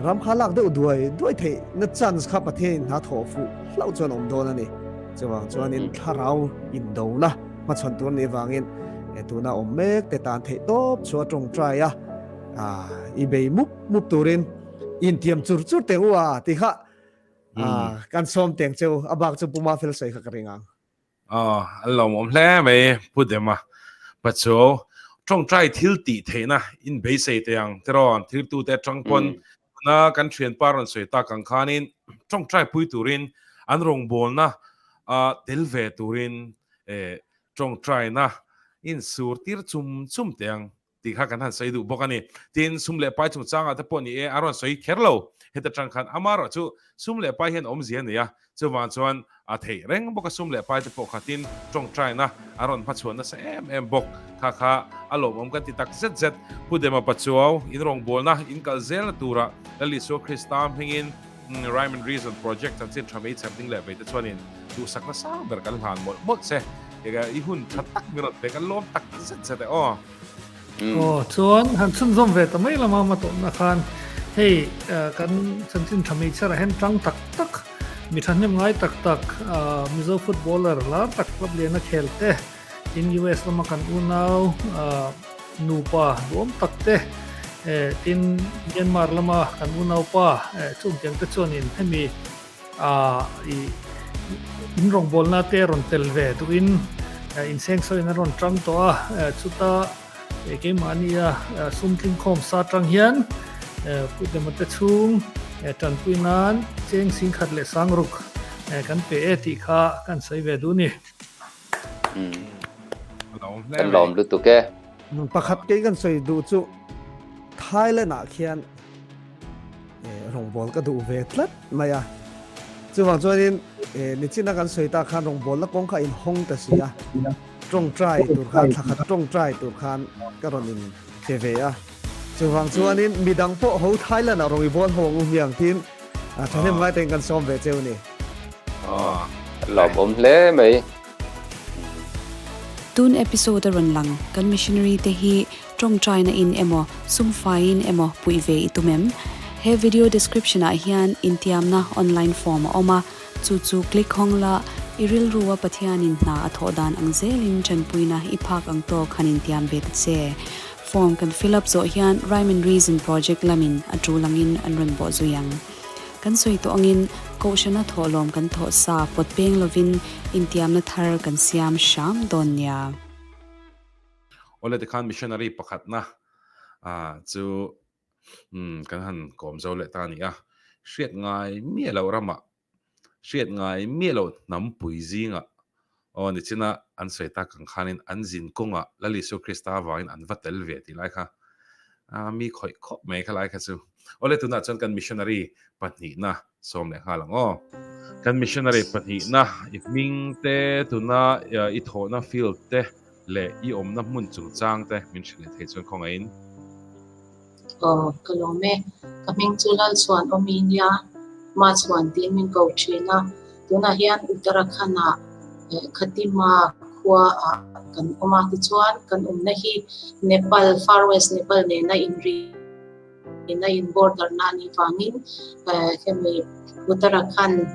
ram kha lak deuh duai duai theih na chance kha Pathian in hna thawh fuh hlauh chuan awm dawn a ni. Chuvang chuanin thlarau indona hmachhawn tur nih vangin tuna awm mek te tan theih tawp chu a tawngtai a, i bei mup mup turin intiam chur chur teh u a tih kha kan sawm teng cheu a bak chu Puma fel sawi kha ka ring ang. Aw, an lawmawm hle mai Pu Dema. Pachuau, tawngtai thil tih theihna in beisei teh ang tiraw an thiltute atang pawn tuna kan thianpa rawn sawi tak ang khanin tawngtai pui turin an rawngbawlna tel ve turin tawngtaina insur tir chum chum teh ang tih kha kan han sawi duh bawk a ni. Tin, sum leh pai chungchangah te pawh ni e, a rawn sawi kher lo. Heta tang khan amaherawh chu sum leh pai hian awmzia a nei a, chuvang chuan a theih reng bawk a sum leh pai te pawh kha tin tawngtaina a rawn hmachhuan nasa em em bawk. Kha kha a lawmawm kan ti tak zet zet. Pu Dema Pachuau, in rawngbawlna in kal zelna turah Lal Isua Krista hmingin Rhyme and Reason Project chanchin tha mai chher ding leh vei te chuanin duhsakna sang ber kan hlan mawlh mawlh che. I hun tha tak mi rawn pe kan lawm tak zet zet e aw. Aw chuan han chhunzawm ve ta mai lama ma tawhna khan hei kan chanchin tha mai chherah hian tang tak tak mi thahnem ngai tak tak Mizo footballer lar tak club liana khel te tin US lama kan unau nupa duhawm tak te tin Myanmar lama kan unaupa chungtiang te chuanin hemi i in rawngbawlna te rawn tel ve duhin insengsawiin an rawn tang tawh a, chuta keimahnia sum tlingkhawm sa tang hian Pu Dema te chhung tanpui nan cheng singkhat leh sangruk kan pe e tih kha kan sawi ve duh a ni. Kan lawm lutuk e. Pakhat kei kan sawi duh chu Thailand ah khian Rawngbâwl ka duh ve tlat mai a. Chuvang chuanin nichina kan sawi tak khan rawngbâwlna kawng kha a inhawng ta si a, tawngtai tur khan, thla khat tawngtai tur khan ka rawn in pe ve a. Chuvang chuanin midang pawh ho Thailand ah rawn i bawl ho ang u hmiang tiin thahnem ngai tein kan sawm ve cheu ni. Lawmawm hle mai. Tun episode a rawn lang kan missionary te hi Tawngtaina in emaw, sumfaiin emaw puih ve i tum em? He video description ah hian intiamna online form a awm a, chu chu click hawng la, i rilrua Pathianin hna a thawh dan ang zelin tanpuina i phak ang tawk han intiam ve ta che. Form kan fill up zawh hian Rhyme and Reason project lamin a tul angin an rawn bawh zui ang. Kan sawi tawh angin Kohhrana thawhlawm kan thawh sa pawt peng lovin intiamna thar kan siam hram dawn nia. Awle tikhan missionary pakhatna chu kan han kawm zo leh ta a ni a, hriat ngai miah loh ramah, hriat ngai miah loh hnampui zingah aw nichina an sawi tak ang khanin an zin kawngah Lal Isua Krista avangin an va tel ve tih lai kha mi khawih khawp mai kha lai kha chu. Awle tunah chuan kan missionary pahnihna sawm leh nghal ang aw. Kan missionary pahnihna i hming te tuna i thawhna field te leh i awmna hmun chungchang te min hrilh leh thei chuan khawngaihin. Aw, ka lawm e. Ka hming chu Lalchhuanawmi nia, Machhuan tiin min ko thin a. Tunah hian Uttarakhand-ah Khatima khuaah kan awm a, tichuan kan awmna hi Nepal, Far West Nepal nena inri. In a in border na anih vangin hemi Uttarakhand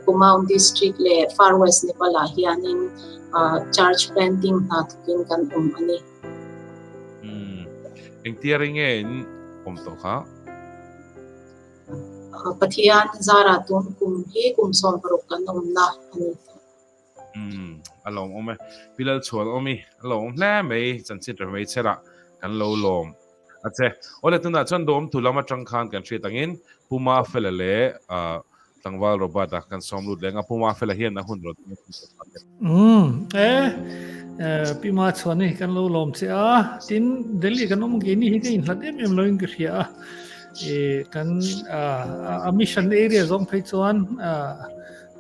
Kumaon district leh Far West Nepal ah hianin church planting hna thawkin kan awm a ni. Umm engtia rei nge in awm tawh kha? Pathian zarah tun kum hi kum 16 kan awmna a ni tawh. Umm a lawmawm e. Pi Lalchhuan awm i a lawmawm hle mai chanchin rehmeichherah kan lo lawm. A che. Awle tunah chuan dawmtu lam atang khan kan hriat angin Pu Mafela leh Tlangval Robert-a kan sawm lut leng a, Pu Mafela hian a hun rawn Umm e Pi Ma chuan hei kan lo lawm che a, tin Delhi kan awm keini hi ka inhlat em em loin ka hria a, e kan a mission area zawng phei chuan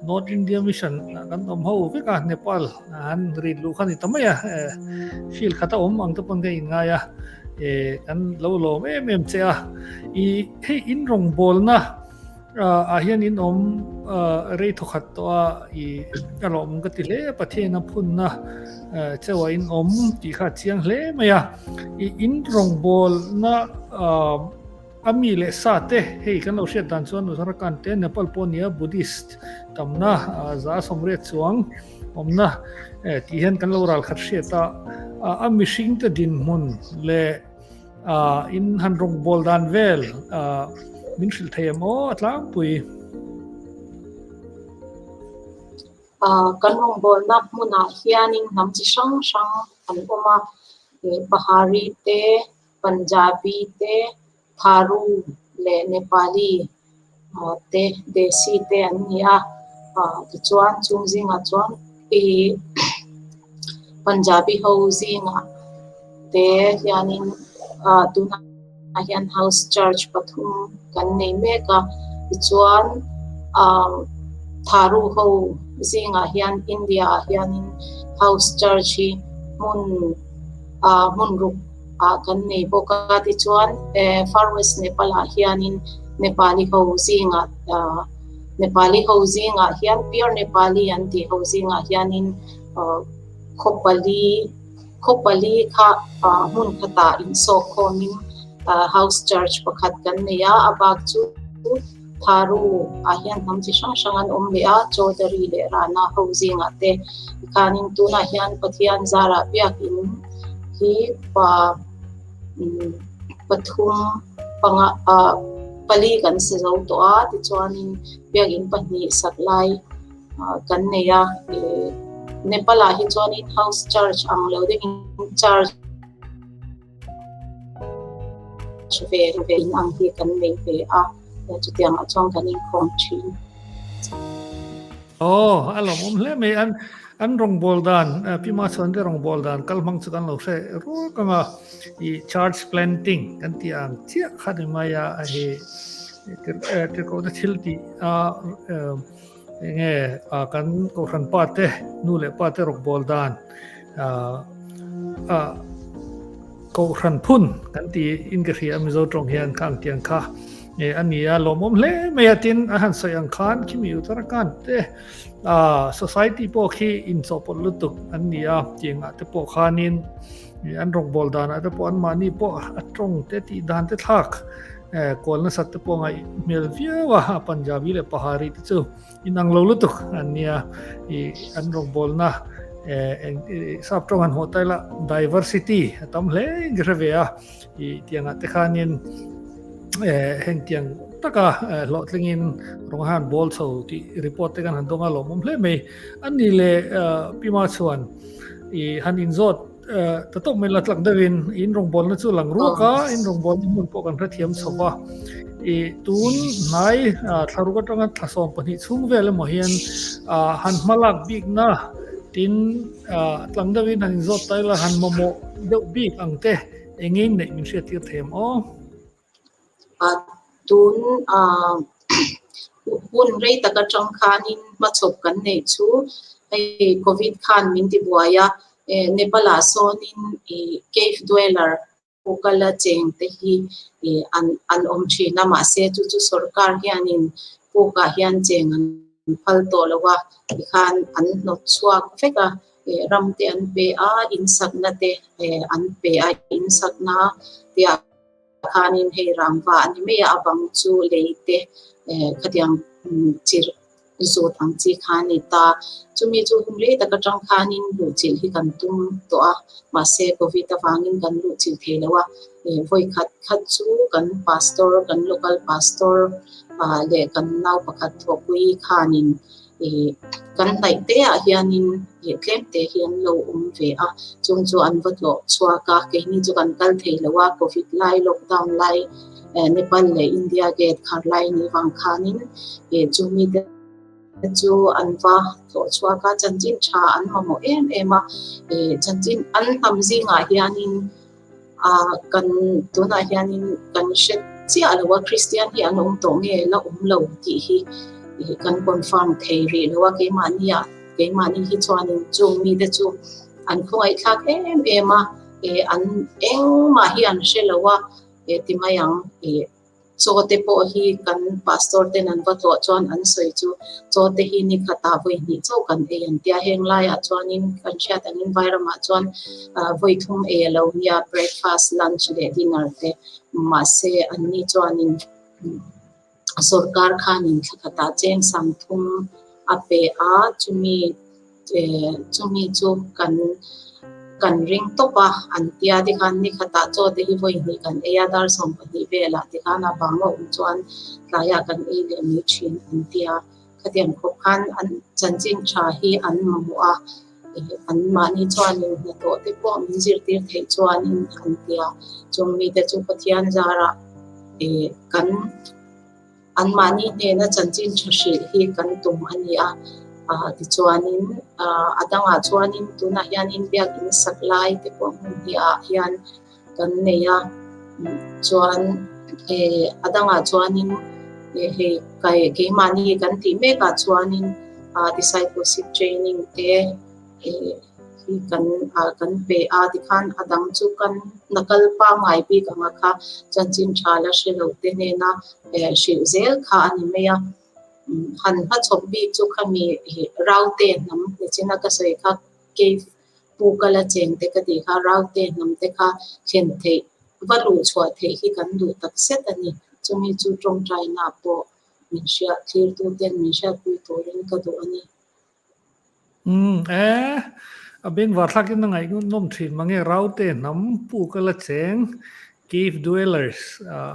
North India mission kan awm ho vek a, Nepal han rit luh kha ni ta mai a, field khat a awm ang te pawn ka inngai a, e kan lo lawm em em che a, i hei in rawngbawlna ah hian in awm rei thawkhat tawh a, i a lawm ka ti hle a, Pathian a phunna chauh ah in awm tih kha a chiang hle mai a, i in rawngbawlna a mi leh sa te hei kan lo hriat dan chuan Uttarakhand te Nepal pawh nia Buddhist tamna 180 chuang awmna tih hian kan lo ralkhat hriat a, a mihring te dinhmun leh In han rawngbawl dan vel min hrilh thei em aw a tlangpui? Kan rawngbawlna hmunah hianin hnam chi hrang hrang an awm a, Pahari te, Punjabi te, Tharu leh Nepali te, Desi te an ni a. Tichuan chung zingah chuan ih Punjabi ho zingah te hianin tunah hian house church pathum kan nei mek a. Tichuan Tharu ho zingah hian India ah hianin house church hi hmun hmun ruk ah kan nei bawk a tichuan far west Nepal ah hianin Nepali ho zingah Nepali ho zingah hian pure Nepali an tih ho zingah hianin khaw pali khaw pali kha hmun khatah insawh khawmin house church pakhat kan nei a a bak chu Tharu ah hian hnam chi hrang hrang an awm leh a Chaudhary leh Rana ho zingah te tikhanin tunah hian Pathian zarah biakin hi pa pathum panga ah pali kan sa zo tawh a tichuanin biakin pahnih sak lai kan nei a ih Nepal ah hi chuanin house church ang lo deuhin church ve ve in ang hi kan nei ve a chutiang ah chuan kan inkhawm thin. Aw a lawmawm hle mai an an rawngbâwl dan Pi Machhuan te rawngbâwl dan kal hmang chu kan lo hre ruak ang a i church planting kan tih ang chiah kha ni mai a hei tirhkohna thil tih a enge kan kohhran pa te nu leh pa te rawngbâwl dan a kohhran phun kan ti in ka hria a Mizo tawng hian kha ang tiang kha e a ni a lawmawm hle mai a tin a han sawi ang khan khimi Uttarakhand te a society pawh khi inchawhpawlh lutuk an ni a tiangah te pawh khanin an rawngbâwl danah te pawh anmahni pawh a tawng te tih dan te thlak kual nasat te pawh ngaih hmel viau a Punjabi leh Pahari te chu Inang lo lutuk an nia i an rawngbawlna sap tawng han hmuh ta ila diversity a tam hle in ka hre ve a i tiangah te khanin heng tiang taka hlawhtlingin rawng han bawl chho tih report te kan han dawng a lawmawm hle mai an ni le Pima chuan i han inzawt Ta tawk mai la tlak deuhin in rawngbawlna chu lang ruak a, in rawngbawlna hmun pawh kan hrethiam chho va. I tun hnai thlaruk atanga thla 12 chhung vel emaw hian han hmalak bikna tin tlang deuhin han inzawt ta ila han mamawh deuh bik ang te engin neih min hriattir thei ang aw. Tun hun rei tak atang khanin hmachhawp kan neih chu hei Covid khan min ti buai a, Nepal ah sawnin cave dweller pukala cheng te hi an an awm thin a, mahse chu chu sorkar hianin pukah hian cheng an phal tawh lo a, tikhan an hnawt chhuak vek a, ram te an pe a, insakna te an pe a, insakna te ah. Khanin hei rangva a ni mai a, a bang chu lei te khatiang chirh zawt ang chi kha a ni ta. Chumi chu hun rei tak atang khanin luhchilh hi kan tum tawh a, mahse Covid avangin kan luhchilh thei lo a. Vawi khat khat chu kan pastor, kan local pastor leh kan nau pakhat thawhpui khanin. Ih kan hnaih te ah hianin ih tlem te hi an lo awm ve a, chung chu an va tlawh chhuak a, keini chu kan kal thei lo a, covid lai lockdown lai eh Nepal leh India gate khar lai ni vang khanin ih chumi te chu an va tlawh chhuak a, chanchin tha an mamawh em em a, ih chanchin an hnam zingah hianin Ah kan tunah hianin kan hre chiah lo a, Kristian hi an awm tawh nge la awm lo tih hi kan confirm thei rih lo a, keimahnia keimahni hi chuanin chung mite chu an khawngaihthlak em em a, an engmah hi an hre lo a, ti mai ang. Chaw te pawh hi kan pastor ten an va tlawh chuan an sawi chu chaw te hi ni khatah vawi hnih chauh kan ei an tia. Heng laiah chuanin kan hriat angin Vairamah chuan vawi thum ei a lo nia, breakfast, lunch leh dinner te. Mahse anni chuanin sorkar khanin thla khatah cheng sangthum a pe a, chumi chumi chu kan kan ring tawp a, an tia tikhan ni khatah chaw te hi vawi hnih kan ei a, dar 12 velah tikhan a bang a awm chuan tlaiah kan ei leh mai thin an tia. Khatiang khawp khan an chanchin tha hi an mamawh a, an mahni chuanin hnathawh te pawh min zirtir theih chuanin an tia. Chung mite chu Pathian zarah kan Anmahni hnena chanchin tha hrilh hi kan tum a ni a, tichuanin a dangah chuanin tunah hianin biakin sak lai te pawh hmun hniah hian kan nei a, chuan a dangah chuanin hei keimahni kan tih mekah chuanin discipleship training te hi kan kan pe a tikhan a dang chu kan hna kal pangngai bik anga kha chanchin tha la hre lo te hnena hrilh zel kha a ni mai a. Han hmachhawp bik chu khami Raute hnam nichina ka sawi kha cave pu kala cheng te ka tih kha Raute hnam te kha thlen theih va luh chhuah theih hi kan duh tak zet a ni. Chumi chu tawngtaina pawh min hriat thlirtu ten min hriatpui turin ka duh a ni. Umm e, a bengvar thlakin a ngaihnawm thin mange Raute hnam puk a la cheng Cave Dwellers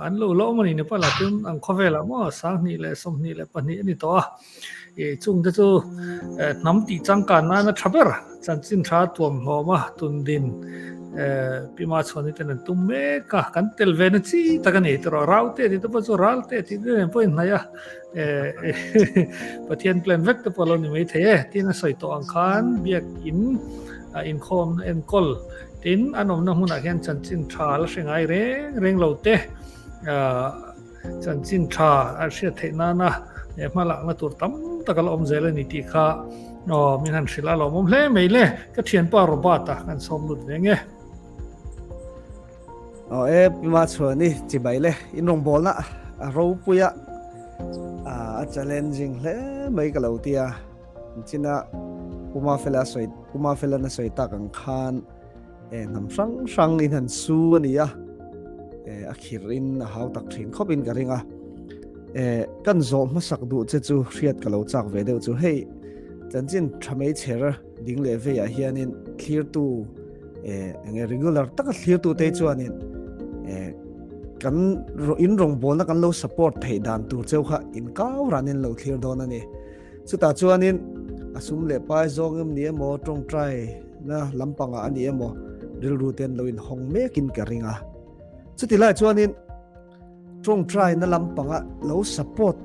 an lo la awm a ni Nepal ah chuan an khawvelah maw 2022 a ni tawh a, ih chungte chu hnam tih changkan nana tha ber chanchin tha tuam hlawm a tundin Pi Machhuani ten an tum mek a, kan tel ve na chi tak a ni tawh Raute tih te pawh chu Ralte tih te nen pawh a inhnaih a. Pathian plan vek te pawh lo ni mai thei e tin a sawi tawh ang khan biak in inkhawm enkawl tin an awmna hmunah hian chanchin tha la hre ngai reng reng lo te chanchin tha a hriat theih nana hmalakna tur tam tak a la awm zel a ni tih kha aw min han hrilh a lawmawm hle mai le ka thianpa Robert-a kan sawm lut ve nge. Aw e Pima chuan i chibai le in rawngbawlna a ropui a a challenging hle mai ka lo tia china Puma fela sawi Puma fela na sawi tak ang khan e hnam hrang hrang in han su ani a e a khir in a hau tak thin khawp in ka ring a e kan zawh hmasak duh che chu hriat ka lo chak ve deuh chu hei chanchin tha mai chher ding leh veiah hianin thlirtu eh enge regular taka thlirtu te chuanin eh kan in rawngbawlna kan lo support theih dan tur cheu kha in kau ranin lo thlir dawn a ni. Chutah chuanin a sum leh pai zawng em ni emaw tawngtai na lampangah a ni emaw rilru ten lo in hawng mekin ka ring a. Chuti lai chuanin Tawngtai na lampanga lo support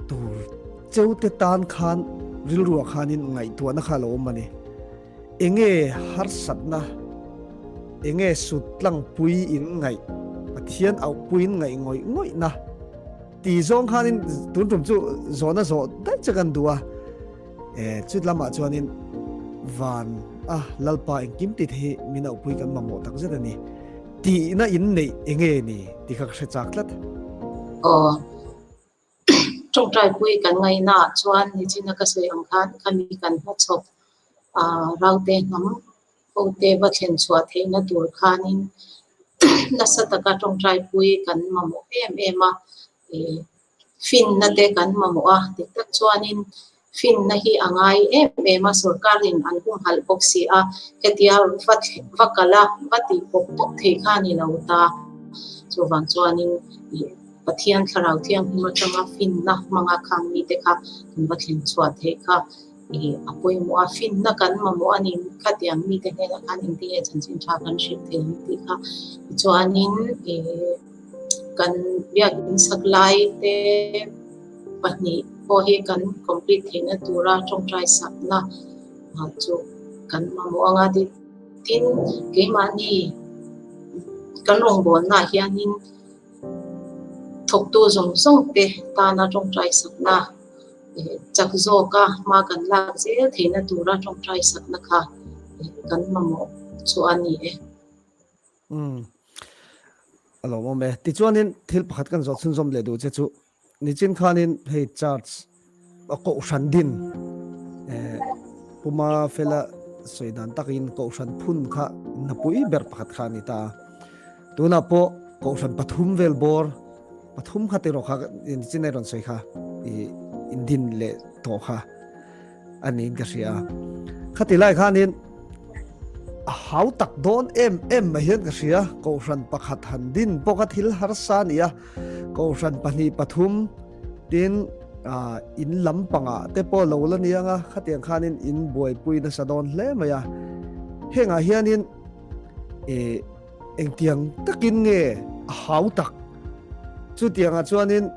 tur cheu te tan khan rilruah khanin ngaihtuahna kha a lo awm a ni. Enge harsatna, enge sut tlangpui in ngaih, Pathian auhpui in ngaih ngawih ngawihna ti zawng khanin tun tum chu zawhna zawh daih che kan duh a. E chut lamah chuanin van a Lalpa engkim ti te hi min auhpui kan mamawh takzet a ni. Tihna in neih enge ni tih kha ka hre chak tlat. Aw, tawngtaipui kan ngaihna ah chuan nichina ka sawi ang khan khami kan hmachhawp Raute hnam hote va thlen chhuah theihna tur khanin nasa taka tawngtaipui kan mamawh em em a, Finna te kan mamawh a, dik tak chuanin finna hi a ngai em em a, sorkarin an humhalh bawk si a, hetia va va kal a, va tih pawp pawp theih kha a ni lo ta. Chuvang chuanin ih. Pathian Thlarau Thianghlim atanga finna hmanga khang mite kha kan va thlen chhuah theih kha ih a pawimawh a, finna kan mamawh a ni khatiang mite hnenah khan engtin nge chanchin tha kan hrilh thei ang tih kha tichuanin ih kan biakin sak lai te pahnih pawh hi kan complete theihna tura tawngtai sakna chu kan mamawh anga tin keimahni kan rawngbawlnaah hianin thawktu zawng zawng te tana tawngtai sakna chak zawka hma kan lak zel theihna tura tawngtai sakna kha kan mamawh chu a ni e. Umm a lawmawm e. Tichuanin thil pakhat kan zawh chhunzawm leh duh che chu Nichin khanin hei church a kohhran din eh Puma fela sawi dan takin kohhran phun kha napui ber pakhat kha a ni ta a. Tunah pawh kohhran pathum vel bawr pathum kha tiraw kha nichin a rawn sawi kha ih in din leh tawh kha. a niin ka hria a. Khati lai khanin a hau tak dawn em em mai hian ka hria. Kohhran pakhat han din bawk a thil harsa a ni a. Kohhran pahnih pathum tin in lam pangah te pawh lo la ni ang a. Khatiang khanin in buaipui nasa dawn hle mai a. Hengah hianin eh Engtiang takin nge a hau tak? Chutiangah chuanin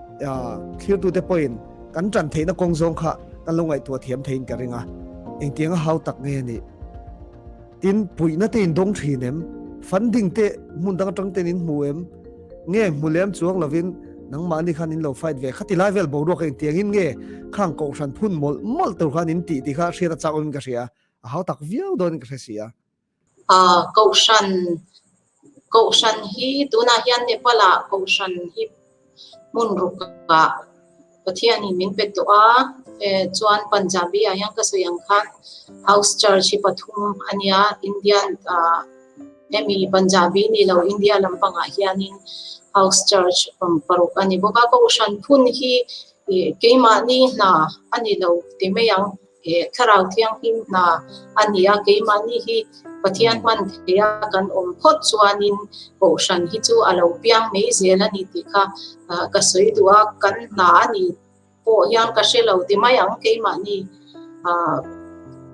thlirtute pawhin kan tan theihna kawng zawng kha kan lo ngaihtuah thiam theiin ka ring a. Engtiang a hau tak nge a nih? Tin, puihna te in dawng thin em? Funding te hmun dang atang ten in hmu em? Nge hmu lem chuang lovin nangmahni khan in lo fight ve kha ti lai vel boruak engtiangin nge khang kohhran phun mawlh mawlh tur khan in tih tih kha hriat a chak awmin ka hria. A hau tak viau dawnin ka hre si a. Kohhran, Kohhran hi tunah hian Nepal-ah Kohhran hi hmun rukah Pathianin min pe tawh a, chuan Punjabi-ah hian ka sawi ang khan House Church hi pathum a nia, Indian hemi Punjabi ni lo India lampangah hianin House Church paruk a ni bawk a, Kohhran phun hi keimahni hna a ni lo ti mai ang. He Thlarau Thianghlim hna a ni a, keimahni hi Pathian hman theia kan awm phawt chuanin Kohhran hi chu a lo piang mai zel a ni tih kha ka sawi duh a, kan hna a ni pawh hian ka hre lo ti mai ang keimahni.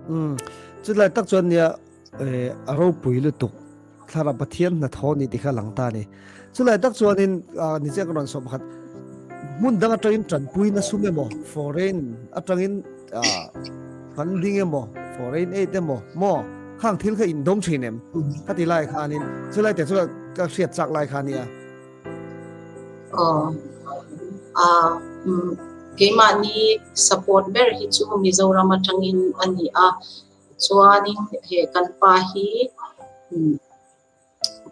Umm, chutlai tak chuan nia a ropui lutuk. Thlarau Pathian hnathawh ni tih kha lang ta a ni. Chulai tak chuanin ni chiah ka rawn sawm pakhat hmun dang atangin tanpuina sum emaw foreign atangin funding emaw foreign aid emaw maw khang thil kha in dawng thin em ka ti lai khanin chulai te chu ka hriat chak lai kha nia. Aw keimahni support ber hi chu Mizoram atangin a ni a. Chuanin he kan pa hi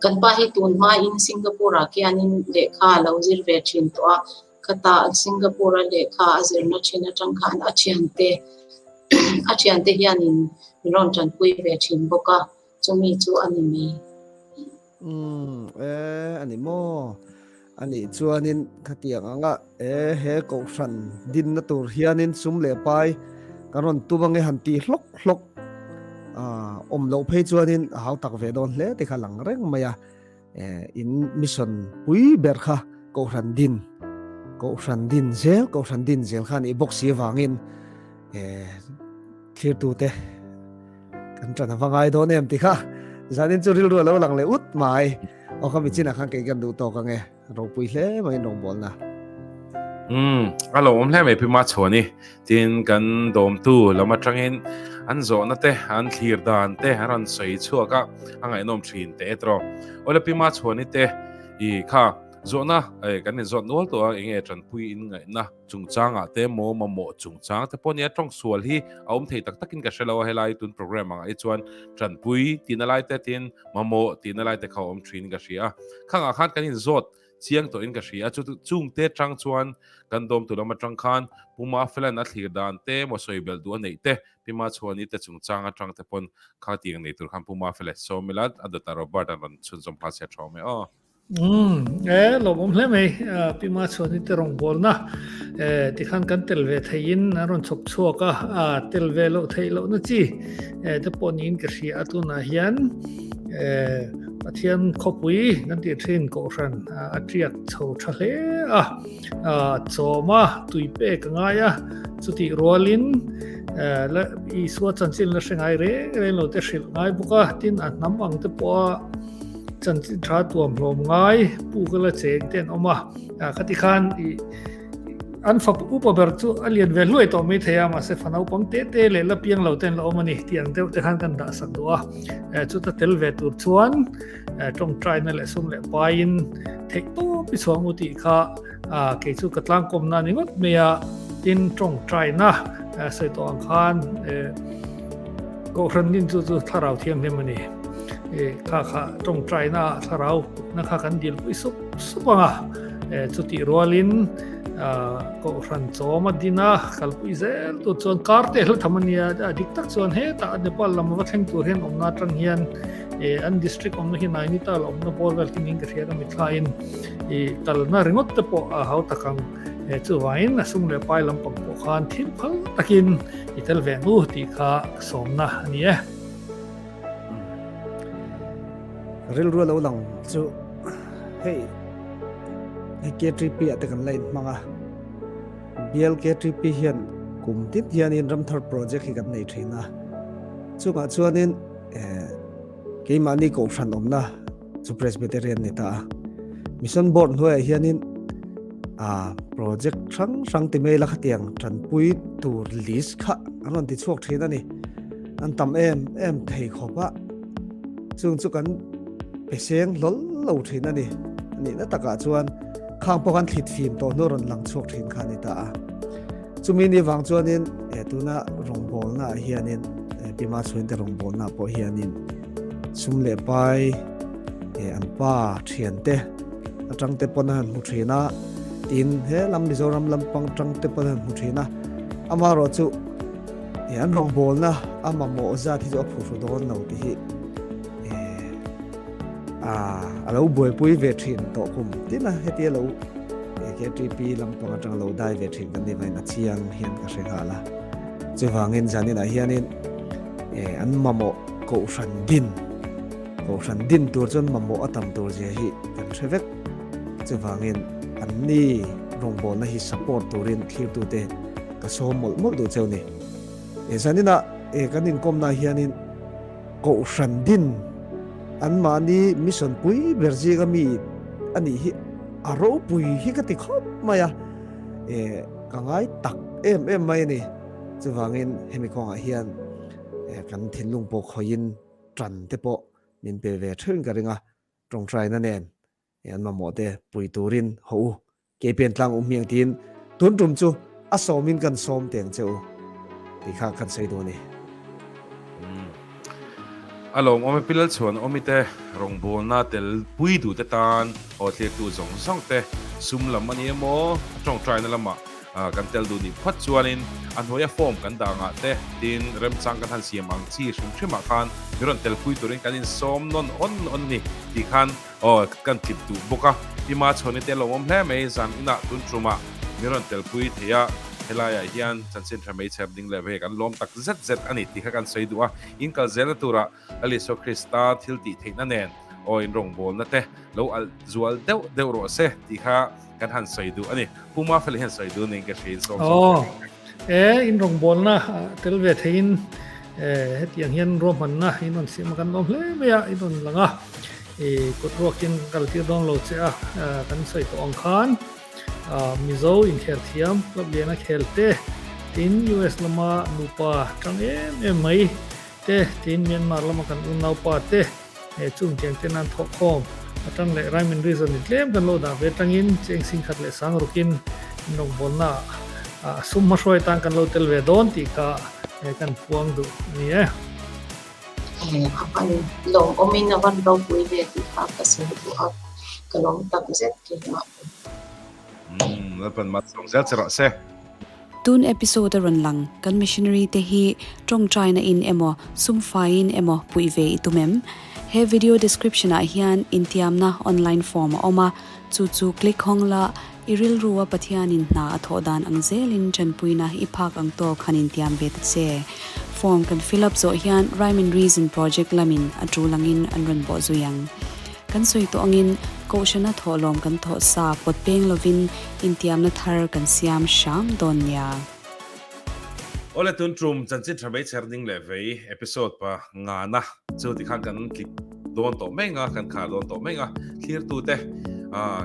kan pa hi tun hmain Singapore ah khianin lehkha a lo zir ve thin tawh a, khata Singapore a lehkha a zirna thin atang khan a thiante a thiante hianin min rawn tanpui ve thin bawk a, chumi chu a ni mai. Umm e a ni maw? A nih chuanin khatiang anga e he kohhran dinna tur hianin sum leh pai kan rawn tum ange han tih hlawk hlawk awm loh phei chuanin a hau tak ve dawn hle te kha lang reng mai a. E in mission pui ber kha kohhran din kohhran din zel kohhran din zel kha a nih bawk si avangin e thlirtute Kan ṭan a va ngai dawn em ti kha zanin chu rilru a lo lang leh ut mai. Aw kha michinah khan kei kan duh tawk ang e. Ropui hle mai in rawngbawlna. Umm a lo awm hle mai Pi Machhuani. Tin kan dawmtu lam atangin an zawhna te an thlir dan te an rawn sawi chhuak a, a ngaihnawm thin teh e tawh. Awle Pi Machhuani te i kha zawhna kan inzawt nual tawh a enge tanpui in ngaihna chungchangah te maw mamawh chungchang te pawh nia tawng sual hi a awm thei tak takin ka hre lo a helai tun program angah hi chuan tanpui tihna lai te tin mamawh tihna lai te kha a awm thin ka hria a khangah khan kan inzawt chiang tawhin ka hria a chu chungte tang chuan kan dawm tu lam atang khan Puma Felan a thlir dan te maw sawi belh duh a neih te Pima Chhuani te chungchang atang te pawn kha tiang nei tur khan Puma Fela sawm ila a dawtah Robert an rawn chhunzawm nghal se a tha awm e aw. Umm e lawmawm hle mai Pi Machhuani te rawngbawlna e tikhan kan tel ve theiin an rawn chhawp chhuak a a tel ve loh theih lohna chi e te pawh niin ka hria a tunah hian e. Pathian khawpui kan tih thin Kohhran a tiak chho tha hle a, chawm a, tui pek a ngai a, chutih rualin Isua chanchin la hre ngai reng reng lo te hrilh ngai bawk a, tin a hnam ang te pawha chanchin tha tuam hlawm ngai puk a la cheng te an awm a, khati khan ih An fap upa ber chu a lian ve hluai tawh mai thei a, mahse fa naupang te te leh la piang lo ten la awm a ni tih ang deuh te khan kan dah sak duh a. Chuta tel ve tur chuan tawngtaina leh sum leh paiin theih tawp i chhuang u tih kha kei chu ka tlangkawmna a ni ngawt mai a. Tin, tawngtaina sawi tawh ang khan Kohhran nin chu chu thlarau thianghlim a ni. Kha kha tawngtaina thlarau na kha kan dilpui sup sup ang a. Chutih rualin Kohhran chawm a din a, kalpui zel tur chuan kar te hla tham a nia, a dik tak chuan hetah Nepal lam va thleng tur hian awmna atang hian an district awmna hi Nainital awmna bawr vel khi niin ka hria ka mithlain kalna ringawt te pawh a hau tak ang. Chuvangin a sum leh pai lampang pawh khan thil phal takin i tel ve ang u tih kha sawmna a ni e. Rilru a lo lang chu hei hei KTP ah te kan la inhmang a, bial KTP hian kum tin hianin ramthar project hi kan nei thin a, chungah chuanin eh keimahni kohhran awmna chu Presbyterian ni ta a, Mission Board hnuaiah hianin ah project hrang hrang ti mai la khatiang tanpui tur list kha an rawn ti chhuak thin a ni, an tam em em thei khawp a. Chung chu kan pe seng hlawl lo thin a ni. A nihna takah chuan khang pawh khan thlit fim tawh hnu rawn lang chhuak thin kha a ni ta a. Chumi ni vang chuanin eh tuna rawngbawlna ah hianin eh Pima chhuinte rawngbawlna ah pawh hianin sum leh pai eh an pa thiante atang te pawn a han hmu thin a, tin he lam Mizoram lampang atang te pawn a han hmu thin a. Amaherawhchu Eh, an rawngbawlna a mamawh zat hi chu a phuhru dawn lo tih hi eh, a a lo buaipui ve thin tawh kum tin a hetia lo eh, KTP lampang atang lo dai ve thin kan ni vain a chiang hian ka hre nghal a. Chuvangin zaninah hianin eh, an mamawh kohhran din kohhran din tur chuan mamawh a tam tur zia hi kan hre vek. Chuvangin anni rawngbawlna hi support turin thlirtute Ka sawm mawlh mawlh duh cheu ni. E zaninah e kan inkawmna hianin Kohhran din anmahni mission pui ber zinga mi a nih hi a ropui hi ka ti khawp mai a, e ka ngai tak em em mai a ni. Chuvangin hemi kawngah hian e kan thinlung pawh khawihin tan te pawh min pe ve theuhin ka ring a, tawngtaina nen e an mamawh te pui turin haw u Kei pen tlang um hiang tiin tun tum chu a sawmin kan sawm teng che u tih kha kan sawi duh a ni. A lawm awm e Pilal chuan awmi te rawngbawlna tel pui duh te tan aw thlirtu zawng zawng te sum lam a ni emaw a tawngtaina lamah kan tel duh nih phawt chuanin a hnuaia form kan dah angah te tin remchang kan han siam ang chi hrim hrimah khan mi rawn tel pui turin kan insawm nawn awn awn a ni tih khan Aw, kan tlip duh bawk a. Pi Machhawni te lawmawm hle mai, zan inah tun tumah min rawn telpui thei a, helaiah hian chanchin tha mai chher ding leh ve kan lawm tak zet zet a ni tih kha kan sawi duh a. In kal zelna turah Lal Isua Krista thil tih theihna nen aw in rawngbawlna te lo alh zual deuh deuh rawh se tih kha kan han sawi duh a ni. Pu Mafeli hian sawi duh niin ka hria in sawm sawm Aw, e in rawngbawlna tel ve theiin hetiang hian ruahmanna in rawn siam a kan lawm hle mai a, in rawn lang a. I kut ruakin kal tir dawn lo che a, kan sawi tawh ang khan Mizo inkhel thiam club liana khel te, tin US lama nupa tang em em mai te, tin Myanmar lama kan unaupa te chung tiang ten an thawh khawm atang leh Rhyme and Reason in tlem kan lo dah ve atangin cheng sing khat leh sang rukin rawngbawlna ah sum hmahruai tan kan lo tel ve dawn tih kha kan puang duh a ni e. A van lawmawmin a van ropui ve tih kha ka sawi duh a, ka lawm tak zet keimah pawh. Umm Lalpan malsawm zel che rawh se. Tun episode a rawn lang kan missionary te hi tawngtaina in emaw sum faiin emaw puih ve i tum em? He video description ah hian intiamna online form a awm a, chu chu click hawng la I rilrua Pathianin hna a thawh dan ang zelin tanpuina i phak ang tawk han intiam ve ta che. Form kan fill up zawh hian Rhyme and Reason project lamin a tul angin an rawn bawh zui ang. Kan sawi tawh angin Kohhrana thawhlawm kan thawh sa pawt peng lovin intiamna thar kan siam hram dawn nia. Awle tun tum chanchin tha mai chher ding leh vei episode pa ngana chu tikhan kan tlip dawn tawh mai nga kan khar dawn tawh mai nga thlirtute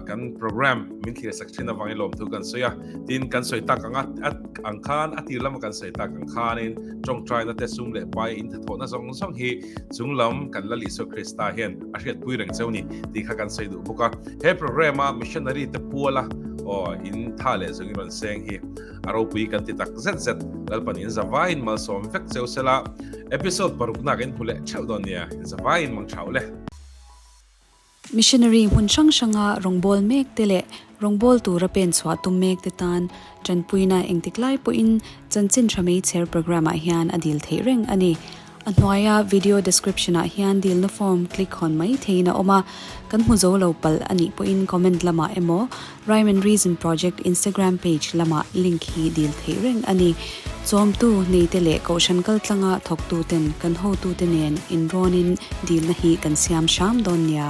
kan program min thlir sak thin avangin lawmthu kan sawi a tin kan sawi tak anga ang khan a tir lama kan sawi tak ang khanin tawngtaina te sum leh pai in thathawhna zawng zawng hi chunglam kan Lal Isua Krista hian a hriatpui reng cheu ni tih kha kan sawi duh bawk a he program a missionary te puala aw in tha leh zawng in rawn seng hi A ropui kan ti tak zet zet. Lalpan in zavaiin malsawm vek cheu sela, episode parukna ka inhmu leh theuh dawn nia, in zavaiin mang thau le. Missionary hmun hrang hranga rawngbâwl mêkte leh rawngbâwl tura pen chhuah tum mêkte tân ṭanpuina engtik lai pawhin Chanchin Ṭha Meichher programme-ah hian a dil theih reng a ni. A hnuaia video description ah hian dilna form click hawn mai theiin a awm a, kan hmu zo lo palh a nih pawhin comment lamah emaw Rhyme and Reason Project Instagram page lamah link hi dil theih reng a ni. Chawmtu neite leh kohhran kaltlanga thawktuten kan hotute nen inrawnin dilna hi kan siam hram dawn nia.